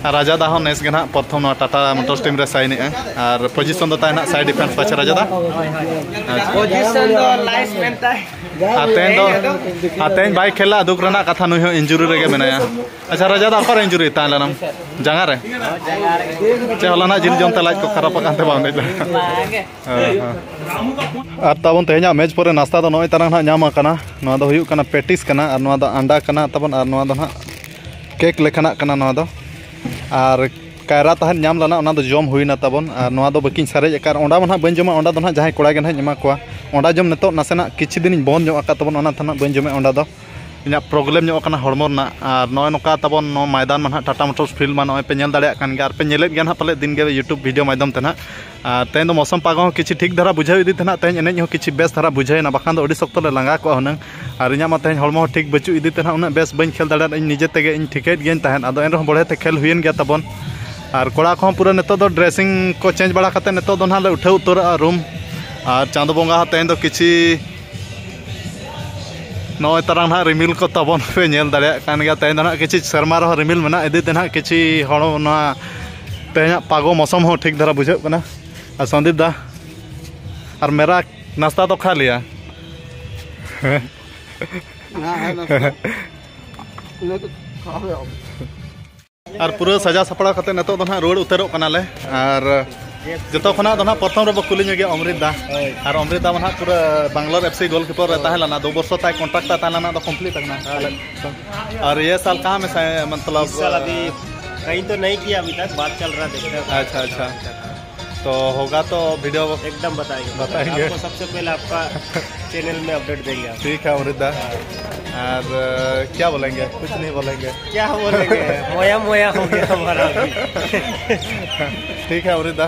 ᱟᱨ ᱨᱟᱡᱟ ᱫᱟ ᱦᱚᱸ ᱱᱮᱥ ᱜᱮ ᱱᱟᱦᱟᱜ ᱯᱨᱚᱛᱷᱚᱢ ᱱᱚᱣᱟ ᱴᱟᱴᱟ ᱢᱳᱴᱚᱨᱥ ᱴᱤᱢ ᱨᱮ ᱥᱟᱭᱤᱱᱮᱜᱼᱟ᱾ ᱟᱨ ᱯᱚᱡᱤᱥᱚᱱ ᱫᱚ ᱛᱟᱦᱮᱱᱟ ᱥᱟᱭᱤᱰ ᱰᱤᱯᱷᱮᱱᱥ ᱯᱟᱪᱷᱮ, ᱨᱟᱡᱟ ᱫᱟ? ᱟᱪᱪᱷᱟ᱾ ᱯᱚᱡᱤᱥᱚᱱ ᱫᱚ ᱞᱟᱭᱤᱥ ᱢᱮᱱᱛᱟᱭ᱾ ᱟᱨ ᱛᱮᱦᱮᱧ ᱫᱚ, ᱟᱨ ᱛᱮᱦᱮᱧ ᱵᱟᱭ ᱠᱷᱮᱞᱟ, ᱫᱩᱠ ᱨᱮᱱᱟᱜ ᱠᱟᱛᱷᱟ, ᱱᱩᱭ ᱦᱚᱸ ᱤᱱᱡᱩᱨᱤ ᱨᱮᱜᱮ ᱢᱮᱱᱟᱭᱟ᱾ ᱟᱪᱪᱷᱟ, ᱨᱟᱡᱟ ᱫᱟ, ᱚᱠᱟᱨᱮ ᱤᱱᱡᱩᱨᱤ ᱛᱟᱦᱮᱸ ᱞᱮᱱᱟᱢ? ᱡᱟᱸᱜᱟ ᱨᱮ? ᱪᱮ ᱦᱚᱞᱟᱱᱟᱜ ᱡᱤᱞ ᱡᱚᱢ ᱛᱮ ᱞᱟᱡ ᱠᱚ ᱠᱷᱟᱨᱟᱯ ᱟᱠᱟᱱ ᱛᱮ ᱵᱟᱢ ᱫᱮᱡ ᱞᱮᱱᱟ? ᱦᱮᱸ, ᱦᱮᱸ᱾ ᱟᱨ ᱛᱟᱵᱚᱱ ᱛᱮᱦᱮᱧᱟᱜ ᱢᱮᱪ ᱯᱚᱨᱮ ᱱᱟᱥᱛᱟ ᱫᱚ ᱱᱚᱜᱼᱚᱭ ᱛᱟᱨᱟ ᱱᱟᱦᱟᱜ ᱧᱟᱢ ᱟᱠᱟᱱᱟ᱾ ᱱᱚᱣᱟ ᱫᱚ ᱦᱩᱭᱩᱜ ᱠᱟᱱᱟ ᱯᱮᱴᱤᱥ ᱠᱟᱱᱟ, ᱟᱨ ᱱᱚᱣᱟ ᱫᱚ ᱟᱱᱰᱟ ᱠᱟᱱᱟ ᱛᱟᱵᱚᱱ, ᱟᱨ ᱱᱚᱣᱟ ᱫᱚ ᱱᱟᱦᱟᱜ ᱠᱮᱠ ᱞᱮᱠᱟᱱᱟᱜ ᱠᱟᱱᱟ ᱱᱚᱣᱟ ᱫᱚ᱾ ᱟᱨ ᱠᱟᱭᱨᱟ ᱛᱟᱦᱮᱸᱫ ᱧᱟᱢ ᱞᱮᱱᱟ, ᱚᱱᱟ ᱫᱚ ᱡᱚᱢ ᱦᱩᱭᱱᱟ ᱛᱟᱵᱚᱱ᱾ ᱟᱨ ᱱᱚᱣᱟ ᱫᱚ ᱵᱟᱹᱠᱤᱧ ᱥᱟᱨᱮᱡ ᱟᱠᱟᱫ, ᱚᱸᱰᱟ ᱢᱟ ᱱᱟᱦᱟᱜ ᱵᱟᱹᱧ ᱡᱚᱢᱟ, ᱚᱸᱰᱟ ᱫᱚ ᱱᱟᱦᱟᱜ ᱡᱟᱦᱟᱸᱭ ᱠᱚᱲᱟ ᱜᱮ ᱱᱟᱦᱟᱜ ᱤᱧ ᱮᱢᱟ ᱠᱚᱣᱟ᱾ ᱚᱸᱰᱟ ᱡᱚᱢ ᱱᱤᱛᱚᱜ ᱱᱟᱥᱮᱱᱟᱜ ᱠᱤᱪᱷᱩ ᱫᱤᱱᱤᱧ ᱵᱚᱱᱫ ᱧᱚᱜ ᱟᱠᱟᱫ ᱛᱟᱵᱚᱱ, ᱚᱱᱟ ᱛᱮ ᱱᱟᱦᱟᱜ ᱵᱟᱹᱧ ᱡᱚᱢᱮᱫ ᱚᱸᱰᱟ ᱫᱚ᱾ ᱤᱧᱟᱹᱜ ᱯᱨᱚᱵᱞᱮᱢ ᱧᱚᱜ ᱠᱟᱱᱟ ᱦᱚᱲᱢᱚ ᱨᱮᱱᱟᱜ᱾ ᱟᱨ ᱱᱚᱜᱼᱚᱭ ᱱᱚᱝᱠᱟ ᱛᱟᱵᱚᱱ ᱱᱚᱣᱟ ᱢᱚᱭᱫᱟᱱ ᱢᱟ ᱱᱟᱦᱟᱜ ᱴᱟᱴᱟ ᱢᱳᱴᱚᱨᱥ ᱯᱷᱤᱞᱰ ᱢᱟ ᱱᱚᱜᱼᱚᱭ ᱯᱮ ᱧᱮᱞ ᱫᱟᱲᱮᱭᱟᱜ ᱠᱟᱱ ᱜᱮᱭᱟ, ᱟᱨ ᱯᱮ ᱧᱮᱞᱮᱫ ᱜᱮᱭᱟ ᱱᱟᱦᱟᱜ ᱯᱟᱞᱮ ᱫᱤᱱ ᱜᱮ YouTube ᱵᱷᱤᱰᱤᱭᱳ ᱢᱟᱫᱽᱫᱷᱚᱢ ᱛᱮ ᱱᱟᱦᱟᱜ᱾ ᱟᱨ ᱛᱮᱦᱮᱧ ᱫᱚ ᱢᱳᱥᱚᱢ ᱯᱟᱜᱚ ᱦᱚᱸ ᱠᱤᱪᱷᱩ ᱴᱷᱤᱠ ᱫᱷᱟᱨᱟ ᱵᱩᱡᱷᱟᱹᱣ ᱤᱫᱤ ᱛᱮ ᱱᱟᱦᱟᱜ ᱛᱮᱦᱮᱧ ᱮᱱᱮᱡ ᱦᱚᱸ ᱠᱤᱪᱷᱩ ᱵᱮᱥ ᱫᱷᱟᱨᱟ ᱵᱩᱡᱷᱟᱹᱣ ᱮᱱᱟ, ᱵᱟᱠᱷᱟᱱ ᱫᱚ ᱟᱹᱰᱤ ᱥᱚᱠᱛᱚ ᱞᱮ ᱞᱟᱸᱜᱟ ᱠᱚᱜᱼᱟ ᱦᱩᱱᱟᱹᱝ᱾ ᱟᱨ ᱤᱧᱟᱹᱜ ᱢᱟ ᱛᱮᱦᱮᱧ ᱦᱚᱲᱢᱚ ᱦᱚᱸ ᱴᱷᱤᱠ ᱵᱟᱹᱪᱩᱜ ᱤᱫᱤ ᱛᱮ ᱱᱟᱦᱟᱜ ᱩᱱᱟᱹᱜ ᱵᱮᱥ ᱵᱟᱹᱧ ᱠᱷᱮᱞ ᱫᱟᱲᱮᱭᱟᱜᱼᱟ, ᱤᱧ ᱱᱤᱡᱮ ᱛᱮᱜᱮ ᱤᱧ ᱴᱷᱤᱠᱟᱹᱭᱮᱫ ᱜᱤᱭᱟᱹᱧ ᱛᱟᱦᱮᱸᱫ᱾ ᱟᱫᱚ ᱮᱱ ᱨᱮᱦᱚᱸ ᱵᱚᱲᱦᱮ ᱛᱮ ᱠᱷᱮᱞ ᱦᱩᱭᱮᱱ ᱜᱮᱭᱟ ᱛᱟᱵᱚᱱ᱾ ᱟᱨ ᱠᱚᱲᱟ ᱠᱚᱦᱚᱸ ᱯᱩᱨᱟᱹ ᱱᱤᱛᱚᱜ ᱫᱚ ᱰᱨᱮᱥᱤᱝ ᱠᱚ ᱪᱮᱧᱡᱽ ᱵᱟᱲᱟ ᱠᱟᱛᱮ ᱱᱤᱛᱚᱜ ᱫᱚ ᱱᱟᱦᱟᱜ ᱞᱮ ᱩᱴᱷᱟᱹᱣ ᱩᱛᱟᱹᱨᱚᱜᱼᱟ ᱨᱩᱢ᱾ ᱟᱨ ᱪᱟᱸᱫᱚ ᱵᱚᱸᱜᱟ ᱦᱚᱸ ᱛᱮᱦᱮᱧ ᱫᱚ ᱠᱤᱪᱷᱤ ᱱᱚᱜᱼᱚᱭ ᱛᱟᱨᱟ ᱱᱟᱦᱟᱜ ᱨᱤᱢᱤᱞ ᱠᱚ ᱛᱟᱵᱚᱱ ᱯᱮ ᱧᱮᱞ ᱫᱟᱲᱮᱭᱟᱜ ᱠᱟᱱ ᱜᱮᱭᱟ᱾ ᱛᱮᱦᱮᱧ ᱫᱚ ᱱᱟᱦᱟᱜ ᱠᱤᱪᱷᱤ ᱥᱮᱨᱢᱟ ᱨᱮᱦᱚᱸ ᱨᱤᱢᱤᱞ ᱢᱮᱱᱟᱜ ᱤᱫᱤ ᱛᱮ ᱱᱟᱦᱟᱜ ᱠᱤᱪᱷᱤ ᱦᱚᱲ ᱱᱚᱣᱟ ᱛᱮᱦᱮᱧᱟᱜ ᱯᱟᱜᱚ ᱢᱳᱥᱚᱢ ᱦᱚᱸ ᱴᱷᱤᱠ ᱫᱷᱟᱨᱟ ᱵᱩᱡᱷᱟᱹᱜ ᱠᱟᱱᱟ᱾ ᱟᱨ ᱥᱚᱱᱫᱤᱯ ᱫᱟ, ᱟᱨ ᱢᱮᱨᱟ ᱱᱟᱥᱛᱟ ᱫᱚ ᱠᱷᱟ ᱞᱤᱭᱟ? ᱦᱮᱸ, ᱦᱮᱸ, ᱱᱟᱥᱛᱟ᱾ ᱤᱱᱟᱹ ᱫᱚ ᱠᱷᱟᱣᱟ ᱦᱩᱭᱩᱜᱼᱟ᱾ ᱟᱨ ᱯᱩᱨᱟᱹ ᱥᱟᱡᱟᱣ ᱥᱟᱯᱲᱟᱣ ᱠᱟᱛᱮ ᱱᱤᱛᱚᱜ ᱫᱚ ᱱᱟᱦᱟᱜ ᱨᱩᱣᱟᱹᱲ ᱩᱛᱟᱹᱨᱚᱜ ᱠᱟᱱᱟᱞᱮ᱾ ᱟᱨ ᱡᱚᱛᱚ ᱠᱷᱚᱱᱟᱜ ᱫᱚ ᱱᱟᱦᱟᱜ ᱯᱨᱚᱛᱷᱚᱢ ᱨᱮᱵᱚ ᱠᱩᱞᱤ ᱧᱚᱜᱮᱭᱟ ᱚᱢᱨᱤᱛ ᱫᱟ᱾ ᱦᱳᱭ᱾ ᱟᱨ ᱚᱢᱨᱤᱛ ᱫᱟ ᱢᱟ ᱱᱟᱦᱟᱜ ᱯᱩᱨᱟᱹ ᱵᱟᱝᱞᱳᱨ FC ᱜᱳᱞᱠᱤᱯᱟᱨ ᱨᱮ ᱦᱳᱭ᱾ ᱛᱟᱦᱮᱸ ᱞᱮᱱᱟ, ᱫᱩ ᱵᱚᱨᱥᱚ ᱛᱟᱭ ᱠᱚᱱᱴᱨᱟᱠᱴ ᱛᱟᱭ ᱛᱟᱦᱮᱸ ᱞᱮᱱᱟ, ᱫᱚ ᱠᱚᱢᱯᱞᱤᱴ ᱟᱠᱟᱱᱟ᱾ ᱦᱳᱭ᱾ ᱟᱨ ᱤᱭᱟᱹ ᱥᱟᱞ ᱠᱟᱦᱟᱸ ᱢᱮ ᱥᱟᱭ, ᱢᱚᱛᱞᱚᱵ, ᱤᱥ ᱥᱟᱞ ᱟᱵᱷᱤ ᱠᱟᱦᱤᱸ ᱛᱚ ᱱᱟᱦᱤᱸ ᱠᱤᱭᱟ ᱟᱵᱷᱤ ᱛᱚᱠ, ᱵᱟᱛ ᱪᱟᱞ ᱨᱟᱦᱟ, ᱫᱮᱠᱷᱛᱮ ᱦᱮᱸ᱾ ᱟᱪᱪᱷᱟ, ᱟᱪᱪᱷᱟ᱾ ᱛᱚ ᱦᱳᱜᱟ ᱛᱚ ᱵᱷᱤᱰᱤᱭᱳ ᱮᱠᱫᱚᱢ ᱵᱟᱛᱟᱭᱮᱸᱜᱮ, ᱵᱟᱛᱟᱭᱮᱸᱜᱮ᱾ ᱟᱯᱠᱳ ᱥᱚᱵᱥᱮ ᱯᱮᱦᱞᱮ ᱟᱯᱠᱟ ᱪᱮᱱᱮᱞ ᱢᱮ ᱟᱯᱰᱮᱴ ᱫᱮᱸᱜᱮ ᱟᱯ᱾ ᱴᱷᱤᱠ ᱦᱮ ᱚᱢᱨᱤᱛ ᱫᱟ᱾ ᱟᱨ ᱠᱭᱟ ᱵᱚᱞᱮᱸᱜᱮ? ᱠᱩᱪᱷ ᱱᱟᱦᱤᱸ ᱵᱚᱞᱮᱸᱜᱮ᱾ ᱠᱭᱟ ᱵᱚᱞᱮᱸᱜᱮ? ᱢᱚᱭᱟ ᱢᱚᱭᱟ ᱦᱳ ᱜᱟᱭᱟ ᱦᱟᱢᱟᱨᱟ ᱟᱵᱷᱤ᱾ ᱴᱷᱤᱠ ᱦᱮ ᱚᱢᱨᱤᱛ ᱫᱟ᱾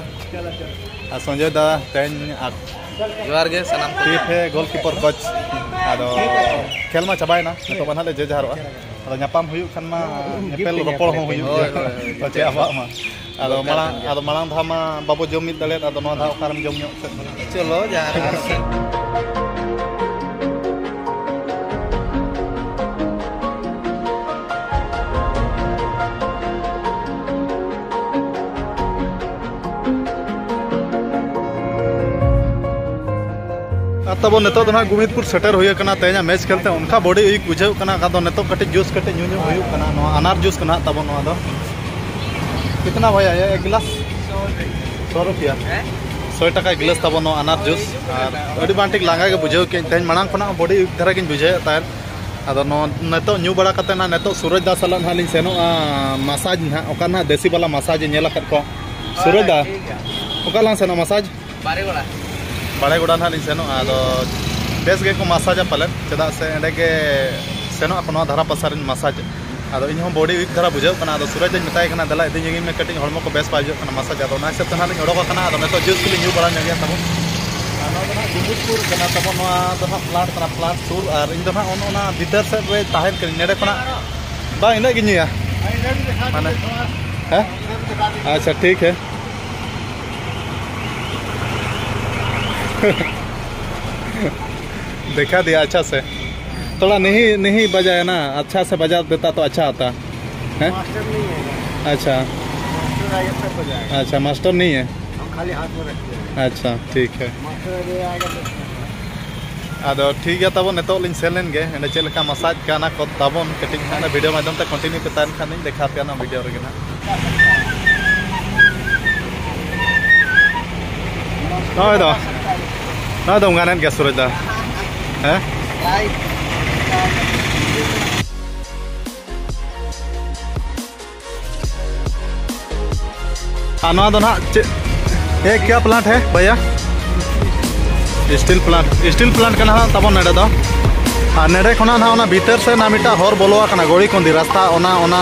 ᱟᱨ ᱥᱚᱧᱡᱚᱭ ᱫᱟ, ᱛᱮᱦᱮᱧ ᱟᱨ ᱡᱚᱦᱟᱨ ᱜᱮ ᱥᱟᱱᱟᱢ ᱠᱚ᱾ ᱴᱷᱤᱠ ᱦᱮ ᱜᱳᱞᱠᱤᱯᱟᱨ ᱠᱳᱪ᱾ ᱟᱫᱚ ᱠᱷᱮᱞ ᱢᱟ ᱪᱟᱵᱟᱭᱮᱱᱟ, ᱱᱤᱛᱚᱜ ᱢᱟ ᱱᱟᱦᱟᱜ ᱞᱮ ᱡᱮ ᱡᱟᱦᱟᱨᱚᱜᱼᱟ᱾ ᱟᱫᱚ ᱧᱟᱯᱟᱢ ᱦᱩᱭᱩᱜ ᱠᱷᱟᱱ ᱢᱟ ᱧᱮᱯᱮᱞ ᱨᱚᱯᱚᱲ ᱦᱚᱸ ᱦᱩᱭᱩᱜ ᱜᱮᱭᱟ᱾ ᱦᱳᱭ, ᱦᱳᱭ, ᱦᱳᱭ᱾ ᱯᱟᱪᱮ ᱟᱵᱚᱣᱟᱜ ᱢᱟ᱾ ᱟᱫᱚ ᱫᱚᱨᱠᱟᱨ ᱢᱟᱲᱟᱝ, ᱠᱟᱱ ᱜᱮᱭᱟ᱾ ᱟᱫᱚ ᱢᱟᱲᱟᱝ ᱫᱷᱟᱣ ᱢᱟ ᱵᱟᱵᱚ ᱡᱚᱢ ᱢᱤᱫ ᱫᱟᱲᱮᱭᱟᱫ, ᱟᱫᱚ ᱱᱚᱣᱟ ᱫᱷᱟᱣ ᱚᱠᱟᱨᱮᱢ ᱡᱚᱢ ᱧᱚᱜ ᱥᱮᱫ ᱠᱷᱚᱱᱟᱜ? ᱪᱚᱞᱚ, ᱡᱟᱦᱟᱸ ᱨᱮ᱾ ᱟᱨ ᱛᱟᱵᱚᱱ ᱱᱤᱛᱚᱜ ᱫᱚ ᱱᱟᱦᱟᱜ ᱜᱳᱵᱤᱱᱫᱽᱯᱩᱨ ᱥᱮᱴᱮᱨ ᱦᱩᱭ ᱟᱠᱟᱱᱟ᱾ ᱛᱮᱦᱮᱧᱟᱜ ᱢᱮᱪ ᱠᱷᱮᱞ ᱛᱮ ᱚᱱᱠᱟ ᱵᱚᱰᱤ ᱩᱭᱤᱠ ᱵᱩᱡᱷᱟᱹᱜ ᱠᱟᱱᱟ᱾ ᱟᱫᱚ ᱱᱤᱛᱚᱜ ᱠᱟᱹᱴᱤᱡ ᱡᱩᱥ ᱠᱟᱹᱴᱤᱡ ᱧᱩ ᱧᱚᱜ ᱦᱩᱭᱩᱜ ᱠᱟᱱᱟ᱾ ᱱᱚᱣᱟ ᱟᱱᱟᱨ ᱡᱩᱥ ᱠᱟᱱᱟ ᱛᱟᱵᱚᱱ ᱱᱚᱣᱟ ᱫᱚ᱾ ᱠᱤᱛᱱᱟ ᱵᱷᱟᱭᱟ ᱭᱮ ᱮᱠ ᱜᱤᱞᱟᱥ? ᱥᱚ ᱨᱩᱯᱤᱭᱟ᱾ ᱥᱚᱭ ᱴᱟᱠᱟ ᱜᱤᱞᱟᱥ ᱛᱟᱵᱚᱱ ᱱᱚᱣᱟ ᱟᱱᱟᱨ ᱡᱩᱥ᱾ ᱟᱨ ᱟᱹᱰᱤ ᱵᱟᱝ ᱴᱷᱤᱠ ᱞᱟᱸᱜᱟ ᱜᱮ ᱵᱩᱡᱷᱟᱹᱣ ᱠᱮᱫᱟᱹᱧ᱾ ᱛᱮᱦᱮᱧ ᱢᱟᱲᱟᱝ ᱠᱷᱚᱱᱟᱜ ᱦᱚᱸ ᱵᱚᱰᱤ ᱩᱭᱤᱠ ᱫᱷᱟᱨᱟ ᱜᱤᱧ ᱵᱩᱡᱷᱟᱹᱣᱮᱫ ᱛᱟᱦᱮᱸᱫ᱾ ᱟᱫᱚ ᱱᱚᱣᱟ ᱱᱤᱛᱚᱜ ᱧᱩ ᱵᱟᱲᱟ ᱠᱟᱛᱮ ᱱᱟᱦᱟᱜ ᱱᱤᱛᱚᱜ ᱥᱩᱨᱚᱡᱽ ᱫᱟ ᱥᱟᱞᱟᱜ ᱱᱟᱦᱟᱜ ᱞᱤᱧ ᱥᱮᱱᱚᱜᱼᱟ ᱢᱟᱥᱟᱡᱽ ᱱᱟᱦᱟᱜ᱾ ᱚᱠᱟ ᱱᱟᱦᱟᱜ ᱫᱮᱥᱤ ᱵᱟᱞᱟ ᱢᱟᱥᱟᱡᱽ ᱮ ᱧᱮᱞ ᱟᱠᱟᱫ ᱠᱚᱣᱟ᱾ ᱥᱩᱨᱚᱡᱽ ᱫᱟ, ᱴᱷᱤᱠ ᱜᱮᱭᱟ᱾ ᱚᱠᱟ ᱞᱟᱝ ᱥᱮᱱᱚᱜᱼᱟ ᱢᱟᱥᱟᱡᱽ? ᱵᱟᱲᱮ ᱜᱚᱲᱟ᱾ ᱵᱟᱲᱮ ᱜᱚᱲᱟ ᱱᱟᱦᱟᱜ ᱞᱤᱧ ᱥᱮᱱᱚᱜᱼᱟ᱾ ᱟᱫᱚ ᱵᱮᱥ ᱜᱮᱠᱚ ᱢᱟᱥᱟᱡᱟ ᱯᱟᱞᱮᱱ, ᱪᱮᱫᱟᱜ ᱥᱮ ᱮᱸᱰᱮ ᱜᱮ ᱥᱮᱱᱚᱜ ᱟᱠᱚ ᱱᱚᱣᱟ ᱫᱷᱟᱨᱟ ᱯᱟᱥᱟ ᱨᱮᱱ ᱢᱟᱥᱟᱡᱽ᱾ ᱟᱫᱚ ᱤᱧ ᱦᱚᱸ ᱵᱚᱰᱤ ᱩᱭᱤᱠ ᱫᱷᱟᱨᱟ ᱵᱩᱡᱷᱟᱹᱜ ᱠᱟᱱᱟ᱾ ᱟᱫᱚ ᱥᱩᱨᱟᱡᱽ ᱫᱚᱧ ᱢᱮᱛᱟᱭ ᱠᱟᱱᱟ, "ᱫᱮᱞᱟ ᱤᱫᱤ ᱧᱚᱜᱤᱧ ᱢᱮ, ᱠᱟᱹᱴᱤᱡ ᱦᱚᱲᱢᱚ ᱠᱚ ᱵᱮᱥ ᱵᱟᱭ ᱵᱩᱡᱷᱟᱹᱜ ᱠᱟᱱᱟ ᱢᱟᱥᱟᱡᱽ᱾" ᱟᱫᱚ ᱚᱱᱟ ᱦᱤᱥᱟᱹᱵ ᱛᱮ ᱱᱟᱦᱟᱜ ᱞᱤᱧ ᱚᱰᱚᱠ ᱟᱠᱟᱱᱟ᱾ ᱟᱫᱚ ᱱᱤᱛᱚᱜ ᱡᱩᱥ ᱠᱚᱞᱤᱧ ᱧᱩ ᱵᱟᱲᱟ ᱧᱚᱜ ᱜᱮᱭᱟ ᱛᱟᱵᱚᱱ᱾ ᱟᱨ ᱱᱚᱣᱟ ᱫᱚ ᱱᱟᱦᱟᱜ ᱜᱩᱢᱩᱫᱯᱩᱨ ᱠᱟᱱᱟ ᱛᱟᱵᱚᱱ, ᱱᱚᱣᱟ ᱫᱚ ᱱᱟᱦᱟᱜ ᱯᱞᱟᱱᱴ ᱠᱟᱱᱟ, ᱯᱞᱟᱱᱴ ᱥᱩᱨ᱾ ᱟᱨ ᱤᱧ ᱫᱚ ᱱᱟᱦᱟᱜ ᱚᱱ-, ᱚᱱᱟ ᱵᱷᱤᱛᱟᱹᱨ ᱥᱮᱫ ᱨᱮ ᱛᱟᱦᱮᱱ ᱠᱟᱹᱱᱟᱹᱧ, ᱱᱚᱰᱮ ᱠᱷᱚᱱᱟᱜ ᱵᱟᱝ ᱤᱱᱟᱹᱜ ᱜᱤᱧ ᱧᱩᱭᱟ᱾ ᱢᱟᱱᱮ, ᱦᱮᱸ? ᱟᱪᱪᱷᱟ, ᱴᱷᱤᱠ ᱦᱮ᱾ देखा दिया अच्छा से। थोड़ा नहीं, नहीं बजाया ना, अच्छा से बजा देता तो अच्छा आता। हैं? मास्टर नहीं है। अच्छा। मास्टर आएगा तब बजाएगा। अच्छा, मास्टर नहीं है। हम खाली हाथ में रखते हैं। अच्छा, ठीक है। मास्टर अभी आएगा तो ᱟᱫᱚ ᱴᱷᱤᱠ ᱜᱮᱭᱟ ᱛᱟᱵᱚᱱ, ᱱᱤᱛᱚᱜ ᱞᱤᱧ ᱥᱮᱱ ᱞᱮᱱ ᱜᱮ᱾ ᱚᱸᱰᱮ ᱪᱮᱫ ᱞᱮᱠᱟ ᱢᱟᱥᱟᱡᱽ ᱠᱟᱱᱟ ᱠᱚ ᱛᱟᱵᱚᱱ, ᱠᱟᱹᱴᱤᱡ ᱦᱟᱸᱜ ᱚᱱᱟ ᱵᱷᱤᱰᱤᱭᱳ ᱢᱟᱫᱽᱫᱷᱚᱢ ᱛᱮ ᱠᱚᱱᱴᱤᱱᱤᱭᱩ ᱯᱮ ᱛᱟᱦᱮᱱ ᱠᱷᱟᱱ ᱫᱚᱧ ᱫᱮᱠᱷᱟᱣ ᱯᱮᱭᱟ ᱚᱱᱟ ᱵᱷᱤᱰᱤᱭᱳ ᱨᱮᱜᱮ ᱦᱟᱸᱜ᱾ ᱱᱚᱜᱼᱚᱭ ᱫᱚ, ᱱᱚᱜᱼᱚᱭ ᱫᱚ ᱚᱱᱠᱟᱱᱮᱫ ᱜᱮᱭᱟ ᱥᱩᱨᱚᱡᱽ ᱫᱟ᱾ ᱦᱮᱸ? ᱟᱨ ᱱᱚᱣᱟ ᱫᱚ ᱱᱟᱦᱟᱜ ᱪᱮᱫ, ᱮ, ᱠᱭᱟ ᱯᱞᱟᱱᱴ ᱦᱮ ᱵᱷᱟᱭᱟ? ᱥᱴᱤᱞ ᱯᱞᱟᱱᱴ, ᱥᱴᱤᱞ ᱯᱞᱟᱱᱴ ᱠᱟᱱᱟ ᱱᱟᱦᱟᱜ ᱛᱟᱵᱚᱱ ᱱᱚᱰᱮ ᱫᱚ᱾ ᱟᱨ ᱱᱚᱰᱮ ᱠᱷᱚᱱᱟᱜ ᱱᱟᱦᱟᱜ ᱚᱱᱟ ᱵᱷᱤᱛᱟᱹᱨ ᱥᱮᱫ ᱱᱟᱦᱟᱜ ᱢᱤᱫᱴᱟᱝ ᱦᱚᱨ ᱵᱚᱞᱚ ᱟᱠᱟᱱᱟ, ᱜᱚᱲᱤ ᱠᱚᱸᱫᱤ ᱨᱟᱥᱛᱟ, ᱚᱱᱟ, ᱚᱱᱟ,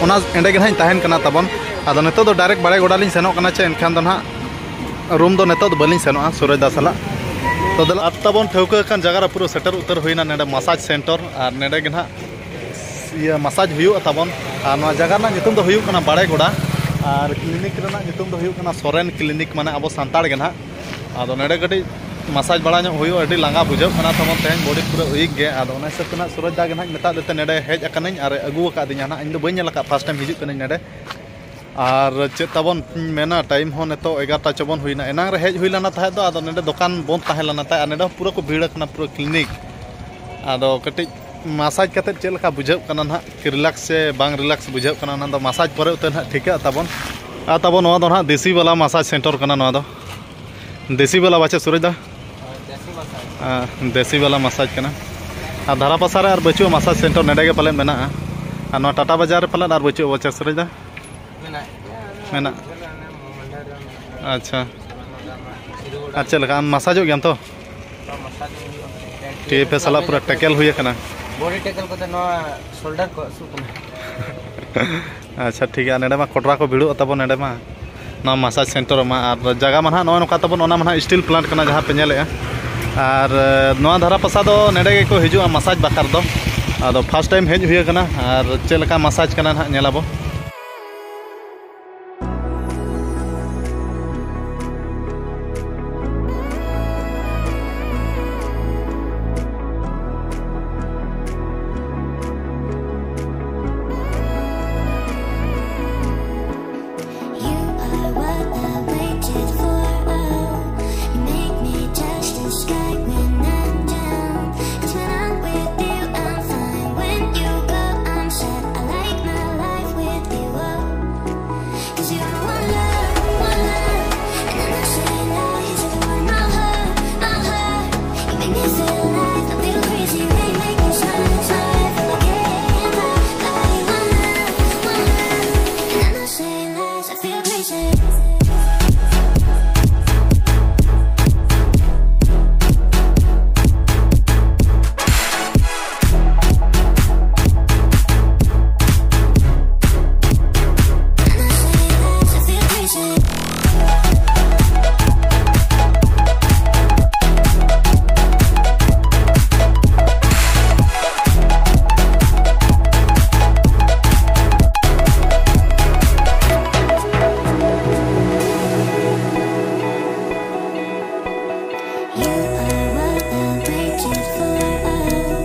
ᱚᱱᱟ ᱮᱸᱰᱮ ᱜᱮ ᱱᱟᱦᱟᱜ ᱤᱧ ᱛᱟᱦᱮᱱ ᱠᱟᱱᱟ ᱛᱟᱵᱚᱱ᱾ ᱟᱫᱚ ᱱᱤᱛᱚᱜ ᱫᱚ ᱰᱟᱭᱨᱮᱠᱴ ᱵᱟᱲᱮ ᱜᱚᱰᱟ ᱞᱤᱧ ᱥᱮᱱᱚᱜ ᱠᱟᱱᱟ, ᱪᱮ ᱮᱱᱠᱷᱟᱱ ᱫᱚ ᱱᱟᱦᱟᱜ ᱨᱩᱢ ᱫᱚ ᱱᱤᱛᱚᱜ ᱫᱚ ᱵᱟᱹᱞᱤᱧ ᱥᱮᱱᱚᱜᱼᱟ ᱥᱩᱨᱚᱡᱽ ᱫᱟ ᱥᱟᱞᱟᱜ᱾ ᱛᱚ ᱫᱮᱞᱟ, ᱟᱨ ᱛᱟᱵᱚᱱ ᱴᱷᱟᱹᱣᱠᱟᱹ ᱟᱠᱟᱱ ᱡᱟᱭᱜᱟ ᱨᱮ ᱯᱩᱨᱟᱹ ᱥᱮᱴᱮᱨ ᱩᱛᱟᱹᱨ ᱦᱩᱭᱱᱟ, ᱱᱚᱰᱮ ᱢᱟᱥᱟᱡᱽ ᱥᱮᱱᱴᱟᱨ᱾ ᱟᱨ ᱱᱚᱰᱮ ᱜᱮ ᱱᱟᱦᱟᱜ ᱤᱭᱟᱹ ᱢᱟᱥᱟᱡᱽ ᱦᱩᱭᱩᱜᱼᱟ ᱛᱟᱵᱚᱱ᱾ ᱟᱨ ᱱᱚᱣᱟ ᱡᱟᱭᱜᱟ ᱨᱮᱱᱟᱜ ᱧᱩᱛᱩᱢ ᱫᱚ ᱦᱩᱭᱩᱜ ᱠᱟᱱᱟ ᱵᱟᱲᱮᱜᱚᱰᱟ᱾ ᱟᱨ ᱠᱞᱤᱱᱤᱠ ᱨᱮᱱᱟᱜ ᱧᱩᱛᱩᱢ ᱫᱚ ᱦᱩᱭᱩᱜ ᱠᱟᱱᱟ ᱥᱚᱨᱮᱱ ᱠᱞᱤᱱᱤᱠ, ᱢᱟᱱᱮ ᱟᱵᱚ ᱥᱟᱱᱛᱟᱲ ᱜᱮ ᱱᱟᱦᱟᱜ᱾ ᱟᱫᱚ ᱱᱚᱰᱮ ᱠᱟᱹᱴᱤᱡ ᱢᱟᱥᱟᱡᱽ ᱵᱟᱲᱟ ᱧᱚᱜ ᱦᱩᱭᱩᱜᱼᱟ, ᱟᱹᱰᱤ ᱞᱟᱸᱜᱟ ᱵᱩᱡᱷᱟᱹᱜ ᱠᱟᱱᱟ ᱛᱟᱵᱚᱱ ᱛᱮᱦᱮᱧ, ᱵᱚᱰᱤ ᱯᱩᱨᱟᱹ ᱩᱭᱤᱠ ᱜᱮ᱾ ᱟᱫᱚ ᱚᱱᱟ ᱦᱤᱥᱟᱹᱵ ᱛᱮ ᱱᱟᱦᱟᱜ ᱥᱩᱨᱚᱡᱽ ᱫᱟ ᱜᱮ ᱱᱟᱦᱟᱜ ᱢᱮᱛᱟᱫ ᱞᱮᱛᱮ ᱱᱚᱰᱮ ᱦᱮᱡ ᱟᱠᱟᱱᱟᱹᱧ ᱟᱨ ᱟᱹᱜᱩ ᱟᱠᱟᱫᱤᱧᱟ ᱱᱟᱦᱟᱜ᱾ ᱤᱧ ᱫᱚ ᱵᱟᱹᱧ ᱧᱮᱞ ᱟᱠᱟᱫ, ᱯᱷᱟᱥᱴ ᱴᱟᱭᱤᱢ ᱦᱤᱡᱩᱜ ᱠᱟᱹᱱᱟᱹᱧ ᱱᱚᱰᱮ᱾ ᱟᱨ ᱪᱮᱫ ᱛᱟᱵᱚᱱ ᱢᱮᱱᱟ, ᱴᱟᱭᱤᱢ ᱦᱚᱸ ᱱᱤᱛᱚᱜ ᱮᱜᱟᱨᱚᱴᱟ ᱪᱚᱵᱚᱱ ᱦᱩᱭᱱᱟ᱾ ᱮᱱᱟᱝ ᱨᱮ ᱦᱮᱡ ᱦᱩᱭ ᱞᱮᱱᱟ ᱛᱟᱦᱮᱸᱫ ᱫᱚ, ᱟᱫᱚ ᱱᱚᱰᱮ ᱫᱚᱠᱟᱱ ᱵᱚᱱᱫ ᱛᱟᱦᱮᱸ ᱞᱮᱱᱟ ᱛᱟᱦᱮᱸᱫ, ᱟᱨ ᱱᱚᱰᱮ ᱦᱚᱸ ᱯᱩᱨᱟᱹ ᱠᱚ ᱵᱷᱤᱲ ᱟᱠᱟᱱᱟ, ᱯᱩᱨᱟᱹ ᱠᱞᱤᱱᱤᱠ᱾ ᱟᱫᱚ ᱠᱟᱹᱴᱤᱡ ᱢᱟᱥᱟᱡᱽ ᱠᱟᱛᱮᱫ ᱪᱮᱫ ᱞᱮᱠᱟ ᱵᱩᱡᱷᱟᱹᱜ ᱠᱟᱱᱟ ᱱᱟᱦᱟᱜ, ᱨᱤᱞᱟᱠᱥ ᱥᱮ ᱵᱟᱝ ᱨᱤᱞᱟᱠᱥ ᱵᱩᱡᱷᱟᱹᱜ ᱠᱟᱱᱟ, ᱚᱱᱟ ᱫᱚ ᱢᱟᱥᱟᱡᱽ ᱯᱚᱨᱮ ᱩᱛᱟᱹᱨ ᱱᱟᱦᱟᱜ ᱴᱷᱤᱠᱟᱹᱜᱼᱟ ᱛᱟᱵᱚᱱ᱾ ᱟᱨ ᱛᱟᱵᱚᱱ ᱱᱚᱣᱟ ᱫᱚ ᱱᱟᱦᱟᱜ ᱫᱮᱥᱤ ᱵᱟᱞᱟ ᱢᱟᱥᱟᱡᱽ ᱥᱮᱱᱴᱟᱨ ᱠᱟᱱᱟ ᱱᱚᱣᱟ ᱫᱚ᱾ ᱫᱮᱥᱤ ᱵᱟᱞᱟ ᱵᱟᱪᱮ ᱥᱩᱨᱚᱡᱽ ᱫᱟ? ᱦᱮᱸ, ᱫᱮᱥᱤ ᱵᱟᱞᱟ ᱢᱟᱥᱟᱡᱽ ᱠᱟᱱᱟ᱾ ᱟᱨ ᱫᱷᱟᱨᱟ ᱯᱟᱥᱟ ᱨᱮ ᱟᱨ ᱵᱟᱹᱪᱩᱜᱼᱟ ᱢᱟᱥᱟᱡᱽ ᱥᱮᱱᱴᱟᱨ, ᱱᱚᱰᱮ ᱜᱮ ᱯᱟᱞᱮᱱ ᱢᱮᱱᱟᱜᱼᱟ᱾ ᱟᱨ ᱱᱚᱣᱟ ᱴᱟᱴᱟ ᱵᱟᱡᱟᱨ ᱨᱮ ᱯᱟᱞᱮᱱ ᱟᱨ ᱵᱟᱹᱪᱩᱜᱼᱟ ᱵᱟᱪᱮ ᱥᱩᱨᱚᱡᱽ ᱫᱟ? ᱢᱮᱱᱟᱜ ᱜᱮᱭᱟ, ᱚᱱᱮ ᱢᱚᱦᱚᱱᱰᱟ ᱨᱮ ᱢᱮᱱᱟᱜᱼᱟ᱾ ᱟᱪᱪᱷᱟ᱾ ᱥᱤᱨᱩ ᱜᱚᱰᱟ᱾ ᱟᱨ ᱪᱮᱫ ᱞᱮᱠᱟ, ᱟᱢ ᱢᱟᱥᱟᱡᱚᱜ ᱜᱮᱭᱟᱢ ᱛᱚ? ᱵᱟᱝ, ᱢᱟᱥᱟᱡᱽ ᱦᱩᱭᱩᱜᱼᱟ᱾ ᱴᱤ ᱮᱯᱷ ᱮ ᱥᱟᱞᱟᱜ ᱯᱩᱨᱟᱹ ᱴᱮᱠᱮᱞ ᱦᱩᱭ ᱟᱠᱟᱱᱟ᱾ ᱵᱚᱰᱤ ᱴᱮᱠᱚᱞ ᱠᱚᱛᱮ ᱱᱚᱣᱟ ᱥᱳᱞᱰᱟᱨ ᱠᱚ ᱦᱟᱹᱥᱩᱜ ᱠᱟᱱᱟ᱾ ᱟᱪᱪᱷᱟ, ᱴᱷᱤᱠ ᱜᱮᱭᱟ, ᱱᱚᱰᱮ ᱢᱟ ᱠᱚᱰᱨᱟ ᱠᱚ ᱵᱷᱤᱲᱚᱜ ᱛᱟᱵᱚᱱ, ᱱᱚᱰᱮ ᱢᱟ ᱱᱚᱣᱟ ᱢᱟᱥᱟᱡᱽ ᱥᱮᱱᱴᱟᱨ ᱢᱟ᱾ ᱟᱨ ᱡᱟᱭᱜᱟ ᱢᱟ ᱱᱟᱦᱟᱜ ᱱᱚᱜᱼᱚᱭ ᱱᱚᱝᱠᱟ ᱛᱟᱵᱚᱱ, ᱚᱱᱟ ᱢᱟ ᱱᱟᱦᱟᱜ ᱥᱴᱤᱞ ᱯᱞᱟᱱᱴ ᱠᱟᱱᱟ ᱡᱟᱦᱟᱸ ᱯᱮ ᱧᱮᱞᱮᱜᱼᱟ᱾ ᱟᱨ ᱱᱚᱣᱟ ᱫᱷᱟᱨᱟ ᱯᱟᱥᱟ ᱫᱚ ᱱᱚᱰᱮ ᱜᱮᱠᱚ ᱦᱤᱡᱩᱜᱼᱟ ᱢᱟᱥᱟᱡᱽ ᱵᱟᱠᱷᱨᱟ ᱫᱚ᱾ ᱟᱫᱚ ᱯᱷᱟᱥᱴ ᱴᱟᱭᱤᱢ ᱦᱮᱡ ᱦᱩᱭ ᱟᱠᱟᱱᱟ, ᱟᱨ ᱪᱮᱫ ᱞᱮᱠᱟ ᱢᱟᱥᱟᱡᱽ ᱠᱟᱱᱟ ᱱᱟᱦᱟᱜ ᱧᱮᱞ ᱟᱵᱚ᱾ You are what I waited for. Oh, you make me touch the sky when I'm down. 'Cause when I'm with you, I'm fine. When you go, I'm sad. I like my life with you. Oh, 'cause you are one love, one love. And I'm not saying lies. You're the one, my heart, my heart. You make me feel alive. I feel crazy when you make me smile, smile. I feel like I can't lie, lie. One love, one love. And I'm not saying lies. I feel crazy. You are what I waited for. Oh,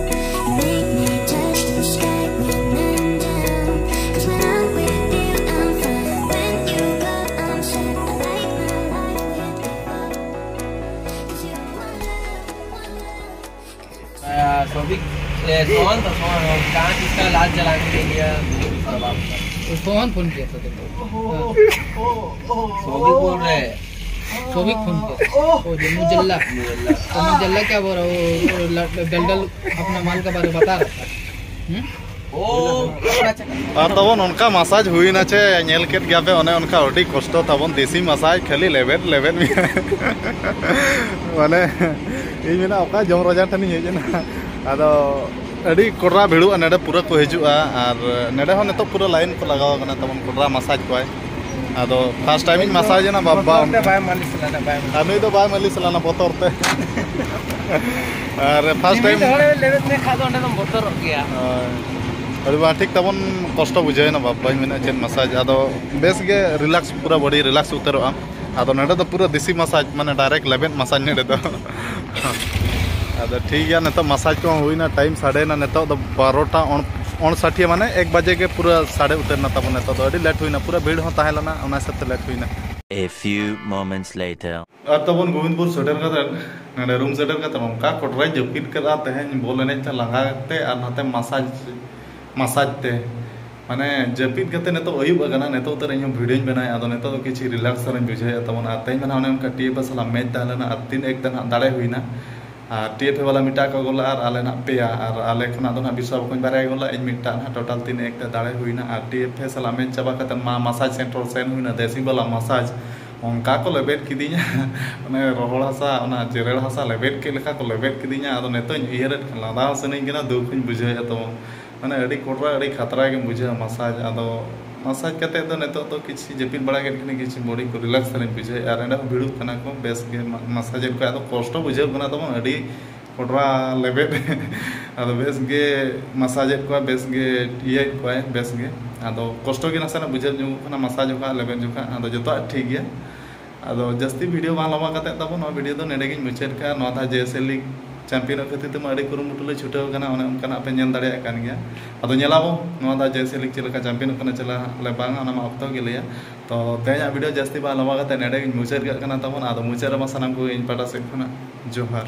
you make me touch the sky when I'm down. 'Cause when I'm with you, I'm fine. When you go, I'm sad. I like my life with you. Oh, 'cause you're one love, one love. आ, सौभिक, ए, सोहन था, सोहन, और कहाँ किसका लाल जलाने के लिए? तो सोहन फोन किया था तेरे को। हाँ। सौभिक बोल रहे हैं। सौभिक फोन किया। ओ, ये मुजल्ला। मुजल्ला। तो मुजल्ला क्या बोल रहा है? वो, वो ल-, दलदल अपना माल के बारे में बता रहा था। हम्म? ओ, अच्छा। ᱟᱨ ᱛᱟᱵᱚᱱ ᱚᱱᱠᱟ ᱢᱟᱥᱟᱡᱽ ᱦᱩᱭᱱᱟ ᱪᱮ, ᱧᱮᱞ ᱠᱮᱫ ᱜᱮᱭᱟ ᱯᱮ, ᱚᱱᱮ ᱚᱱᱠᱟ ᱟᱹᱰᱤ ᱠᱚᱥᱴᱚ ᱛᱟᱵᱚᱱ, ᱫᱮᱥᱤ ᱢᱟᱥᱟᱡᱽ ᱠᱷᱟᱹᱞᱤ ᱞᱮᱵᱮᱫ ᱞᱮᱵᱮᱫ ᱢᱮᱭᱟ᱾ ᱢᱟᱱᱮ ᱤᱧ ᱢᱮᱱᱟ ᱚᱠᱟ ᱡᱚᱢ ᱨᱟᱡᱟ ᱴᱷᱮᱱᱤᱧ ᱦᱮᱡ ᱮᱱᱟ᱾ ᱟᱫᱚ ᱟᱹᱰᱤ ᱠᱚᱰᱨᱟ ᱵᱷᱤᱲᱚᱜᱼᱟ ᱱᱚᱰᱮ, ᱯᱩᱨᱟᱹ ᱠᱚ ᱦᱤᱡᱩᱜᱼᱟ᱾ ᱟᱨ ᱱᱚᱰᱮ ᱦᱚᱸ ᱱᱤᱛᱚᱜ ᱯᱩᱨᱟᱹ ᱞᱟᱭᱤᱱ ᱠᱚ ᱞᱟᱜᱟᱣ ᱟᱠᱟᱱᱟ ᱛᱟᱵᱚᱱ, ᱠᱚᱰᱨᱟ ᱢᱟᱥᱟᱡᱽ ᱠᱚᱣᱟᱭ᱾ ᱟᱫᱚ ᱯᱷᱟᱥᱴ ᱴᱟᱭᱤᱢ ᱤᱧ ᱢᱟᱥᱟᱡᱽ ᱮᱱᱟ ᱵᱟᱵᱟ᱾ ᱵᱚᱛᱚᱨ ᱛᱮ ᱵᱟᱭ ᱢᱟᱹᱞᱤᱥ ᱞᱮᱱᱟ, ᱵᱟᱭ ᱢᱟᱹᱞᱤᱥ᱾ ᱟᱨ ᱱᱩᱭ ᱫᱚ ᱵᱟᱭ ᱢᱟᱹᱞᱤᱥ ᱞᱮᱱᱟ ᱵᱚᱛᱚᱨ ᱛᱮ᱾ ᱟᱨ ᱯᱷᱟᱥᱴ ᱴᱟᱭᱤᱢ ᱢᱤᱫ ᱦᱚᱲᱮ ᱞᱮᱵᱮᱫ ᱢᱮ ᱠᱷᱟᱡ ᱫᱚ ᱚᱸᱰᱮ ᱫᱚᱢ ᱵᱚᱛᱚᱨᱚᱜ ᱜᱮᱭᱟ᱾ ᱦᱳᱭ᱾ ᱟᱹᱰᱤ ᱵᱟᱝ ᱴᱷᱤᱠ ᱛᱟᱵᱚᱱ, ᱠᱚᱥᱴᱚ ᱵᱩᱡᱷᱟᱹᱣ ᱮᱱᱟ ᱵᱟᱵᱟᱧ ᱢᱮᱱᱟ ᱪᱮᱫ ᱢᱟᱥᱟᱡᱽ᱾ ᱟᱫᱚ ᱵᱮᱥ ᱜᱮ ᱨᱤᱞᱟᱠᱥ, ᱯᱩᱨᱟᱹ ᱵᱚᱰᱤ ᱨᱤᱞᱟᱠᱥ ᱩᱛᱟᱹᱨᱚᱜᱼᱟ᱾ ᱟᱫᱚ ᱱᱚᱰᱮ ᱫᱚ ᱯᱩᱨᱟᱹ ᱫᱮᱥᱤ ᱢᱟᱥᱟᱡᱽ, ᱢᱟᱱᱮ ᱰᱟᱭᱨᱮᱠᱴ ᱞᱮᱵᱮᱫ ᱢᱟᱥᱟᱡᱽ ᱱᱚᱰᱮ ᱫᱚ᱾ ᱟᱫᱚ ᱴᱷᱤᱠ ᱜᱮᱭᱟ, ᱱᱤᱛᱚᱜ ᱢᱟᱥᱟᱡᱽ ᱠᱚᱦᱚᱸ ᱦᱩᱭᱱᱟ, ᱴᱟᱭᱤᱢ ᱥᱟᱰᱮᱭᱮᱱᱟ ᱱᱤᱛᱚᱜ ᱫᱚ ᱵᱟᱨᱚᱴᱟ ᱚᱱ-, ᱚᱱᱥᱟᱴᱷᱤᱭᱟ, ᱢᱟᱱᱮ ᱮᱠ ᱵᱟᱡᱮ ᱜᱮ ᱯᱩᱨᱟᱹ ᱥᱟᱰᱮ ᱩᱛᱟᱹᱨ ᱮᱱᱟ ᱛᱟᱵᱚᱱ᱾ ᱱᱤᱛᱚᱜ ᱫᱚ ᱟᱹᱰᱤ ᱞᱮᱴ ᱦᱩᱭᱱᱟ, ᱯᱩᱨᱟᱹ ᱵᱷᱤᱲ ᱦᱚᱸ ᱛᱟᱦᱮᱸ ᱞᱮᱱᱟ, ᱚᱱᱟ ᱦᱤᱥᱟᱹᱵ ᱛᱮ ᱞᱮᱴ ᱦᱩᱭᱱᱟ᱾ A few moments later. ᱟᱨ ᱛᱟᱵᱚᱱ ᱜᱳᱵᱤᱱᱫᱯᱩᱨ ᱥᱮᱴᱮᱨ ᱠᱟᱛᱮ, ᱱᱚᱰᱮ ᱨᱩᱢ ᱥᱮᱴᱮᱨ ᱠᱟᱛᱮ ᱱᱚᱝᱠᱟ ᱠᱚᱴᱨᱟᱧ ᱡᱟᱹᱯᱤᱫ ᱠᱟᱫᱟ, ᱛᱮᱦᱮᱧ ᱵᱚᱞ ᱮᱱᱮᱡ ᱛᱮ ᱞᱟᱸᱜᱟ ᱛᱮ ᱟᱨ ᱱᱟᱛᱮ ᱢᱟᱥᱟᱡᱽ, ᱢᱟᱥᱟᱡᱽ ᱛᱮ, ᱢᱟᱱᱮ ᱡᱟᱹᱯᱤᱫ ᱠᱟᱛᱮ ᱱᱤᱛᱚᱜ ᱟᱹᱭᱩᱵ ᱟᱠᱟᱱᱟ, ᱱᱤᱛᱚᱜ ᱩᱛᱟᱹᱨ ᱤᱧᱦᱚᱸ ᱵᱷᱤᱰᱤᱭᱳᱧ ᱵᱮᱱᱟᱣᱮᱫᱼᱟ᱾ ᱟᱫᱚ ᱱᱤᱛᱚᱜ ᱫᱚ ᱠᱤᱪᱷᱩ ᱨᱤᱞᱟᱠᱥ ᱫᱷᱟᱨᱟᱧ ᱵᱩᱡᱷᱟᱹᱣᱮᱫᱼᱟ ᱛᱟᱵᱚᱱ᱾ ᱟᱨ ᱛᱮᱦᱮᱧ ᱢᱟ ᱱᱟᱦᱟᱜ ᱚᱱᱮ ᱚᱱᱠᱟ ᱴᱤ ᱮᱯᱷ ᱮ ᱥᱟᱞᱟᱜ ᱢᱮᱪ ᱛᱟᱦᱮᱸ ᱞᱮᱱᱟ, ᱟᱨ ᱴᱤ ᱮᱯᱷ ᱮ ᱵᱟᱞᱟ ᱢᱤᱫᱴᱟᱜ ᱠᱚ ᱜᱳᱞ ᱞᱟᱜᱼᱟ ᱟᱨ ᱟᱞᱮ ᱱᱟᱦᱟᱜ ᱯᱮᱭᱟ, ᱟᱨ ᱟᱞᱮ ᱠᱷᱚᱱᱟᱜ ᱫᱚ ᱱᱟᱦᱟᱜ ᱵᱤᱥᱣᱟ ᱵᱚᱠᱚᱧ ᱵᱟᱨᱭᱟ ᱜᱳᱞ ᱞᱟᱜᱼᱟ, ᱤᱧ ᱢᱤᱫᱴᱟᱜ ᱱᱟᱦᱟᱜ᱾ ᱴᱳᱴᱟᱞ ᱛᱤᱱ ᱮᱠ ᱛᱮ ᱫᱟᱲᱮ ᱦᱩᱭᱱᱟ᱾ ᱟᱨ ᱴᱤ ᱮᱯᱷ ᱮ ᱥᱟᱞᱟᱜ ᱢᱮᱪ ᱪᱟᱵᱟ ᱠᱟᱛᱮ ᱢᱟ ᱢᱟᱥᱟᱡᱽ ᱥᱮᱱᱴᱟᱨ ᱥᱮᱱ ᱦᱩᱭᱱᱟ, ᱫᱮᱥᱤ ᱵᱟᱞᱟ ᱢᱟᱥᱟᱡᱽ, ᱚᱱᱠᱟ ᱠᱚ ᱞᱮᱵᱮᱫ ᱠᱤᱫᱤᱧᱟ᱾ ᱚᱱᱮ ᱨᱚᱦᱚᱲ ᱦᱟᱥᱟ, ᱚᱱᱟ ᱡᱮᱨᱮᱲ ᱦᱟᱥᱟ ᱞᱮᱵᱮᱫ ᱠᱮᱫ ᱞᱮᱠᱟ ᱠᱚ ᱞᱮᱵᱮᱫ ᱠᱤᱫᱤᱧᱟ᱾ ᱟᱫᱚ ᱱᱤᱛᱚᱜ ᱤᱧ ᱩᱭᱦᱟᱹᱨᱮᱫ ᱠᱷᱟᱱ ᱞᱟᱸᱫᱟ ᱦᱚᱸ ᱥᱟᱱᱟᱧ ᱠᱟᱱᱟ, ᱫᱩᱠ ᱦᱚᱸᱧ ᱵᱩᱡᱷᱟᱹᱣᱮᱫᱼᱟ ᱛᱟᱵᱚᱱ᱾ ᱢᱟᱱᱮ ᱟᱹᱰᱤ ᱠᱚᱴᱨᱟ, ᱟᱹᱰᱤ ᱠᱷᱟᱛᱨᱟ ᱜᱮᱢ ᱵᱩᱡᱷᱟᱹᱣᱟ ᱢᱟᱥᱟᱡᱽ᱾ ᱟᱫᱚ ᱢᱟᱥᱟᱡᱽ ᱠᱟᱛᱮ ᱫᱚ ᱱᱤᱛᱚᱜ ᱫᱚ ᱠᱤᱪᱷᱩ ᱡᱟᱹᱯᱤᱫ ᱵᱟᱲᱟ ᱠᱮᱫ ᱠᱷᱟᱱᱤᱧ, ᱠᱤᱪᱷᱩ ᱵᱚᱰᱤ ᱠᱚ ᱨᱤᱞᱟᱠᱥ ᱫᱷᱟᱨᱟᱧ ᱵᱩᱡᱷᱟᱹᱣᱮᱫᱼᱟ᱾ ᱟᱨ ᱮᱸᱰᱮ ᱦᱚᱸ ᱵᱷᱤᱲᱚᱜ ᱠᱟᱱᱟ ᱠᱚ, ᱵᱮᱥ ᱜᱮ ᱢᱟ-, ᱢᱟᱥᱟᱡᱽ ᱮᱫ ᱠᱚᱣᱟ᱾ ᱟᱫᱚ ᱠᱚᱥᱴᱚ ᱵᱩᱡᱷᱟᱹᱣ ᱠᱟᱱᱟ ᱛᱟᱵᱚᱱ, ᱟᱹᱰᱤ ᱠᱚᱴᱨᱟ ᱞᱮᱵᱮᱫ᱾ ᱟᱫᱚ ᱵᱮᱥ ᱜᱮ ᱢᱟᱥᱟᱡᱽ ᱮᱫ ᱠᱚᱣᱟ, ᱵᱮᱥ ᱜᱮ ᱤᱭᱟᱹᱭᱮᱫ ᱠᱚᱣᱟᱭ, ᱵᱮᱥ ᱜᱮ᱾ ᱟᱫᱚ ᱠᱚᱥᱴᱚ ᱜᱮ ᱱᱟᱥᱮᱱᱟᱜ ᱵᱩᱡᱷᱟᱹᱣ ᱧᱚᱜᱚᱜ ᱠᱟᱱᱟ ᱢᱟᱥᱟᱡᱽ ᱡᱚᱠᱷᱟᱜ, ᱞᱮᱵᱮᱫ ᱡᱚᱠᱷᱟᱜ᱾ ᱟᱫᱚ ᱡᱚᱛᱚᱣᱟᱜ ᱴᱷᱤᱠ ᱜᱮᱭᱟ᱾ ᱟᱫᱚ ᱡᱟᱹᱥᱛᱤ ᱵᱷᱤᱰᱤᱭᱳ ᱵᱟᱝ ᱞᱟᱢᱵᱟ ᱠᱟᱛᱮ ᱛᱟᱵᱚᱱ ᱱᱚᱣᱟ ᱵᱷᱤᱰᱤᱭᱳ ᱫᱚ ᱱᱚᱰᱮ ᱜᱤᱧ ᱢᱩᱪᱟᱹᱫ ᱠᱟᱜᱼᱟ᱾ ᱱᱚᱣᱟ ᱫᱷᱟᱣ ᱡᱮᱭᱥᱮ ᱞᱤᱜᱽ ᱪᱟᱢᱯᱤᱭᱟᱱᱚᱜ ᱠᱷᱟᱹᱛᱤᱨ ᱛᱮᱢᱟ ᱟᱹᱰᱤ ᱠᱩᱨᱩᱢᱩᱴᱩ ᱞᱮ ᱪᱷᱩᱴᱟᱹᱣ ᱠᱟᱱᱟ, ᱚᱱᱮ ᱚᱱᱠᱟᱱᱟᱜ ᱯᱮ ᱧᱮᱞ ᱫᱟᱲᱮᱭᱟᱜ ᱠᱟᱱ ᱜᱮᱭᱟ᱾ ᱟᱫᱚ ᱧᱮᱞᱟᱵᱚᱱ ᱱᱚᱣᱟ ᱫᱷᱟᱣ ᱡᱮᱭᱥᱮ ᱞᱤᱜᱽ ᱪᱮᱫ ᱞᱮᱠᱟ ᱪᱟᱢᱯᱤᱭᱟᱱᱚᱜ ᱠᱟᱱᱟ ᱪᱮ ᱞᱮ ᱵᱟᱝᱟ, ᱚᱱᱟ ᱢᱟ ᱚᱠᱛᱚ ᱜᱮ ᱞᱟᱹᱭᱟ᱾ ᱛᱚ ᱛᱮᱦᱮᱧᱟᱜ ᱵᱷᱤᱰᱤᱭᱳ ᱡᱟᱹᱥᱛᱤ ᱵᱟᱝ ᱞᱟᱢᱵᱟ ᱠᱟᱛᱮ ᱱᱚᱰᱮ ᱜᱤᱧ ᱢᱩᱪᱟᱹᱫ ᱠᱟᱜ ᱠᱟᱱᱟ ᱛᱟᱵᱚᱱ᱾ ᱟᱫᱚ ᱢᱩᱪᱟᱹᱫ ᱨᱮᱢᱟ ᱥᱟᱱᱟᱢ ᱠᱚᱜᱮ ᱤᱧ ᱯᱟᱦᱴᱟ ᱥᱮᱫ ᱠᱷᱚᱱᱟᱜ ᱡᱚᱦᱟᱨ᱾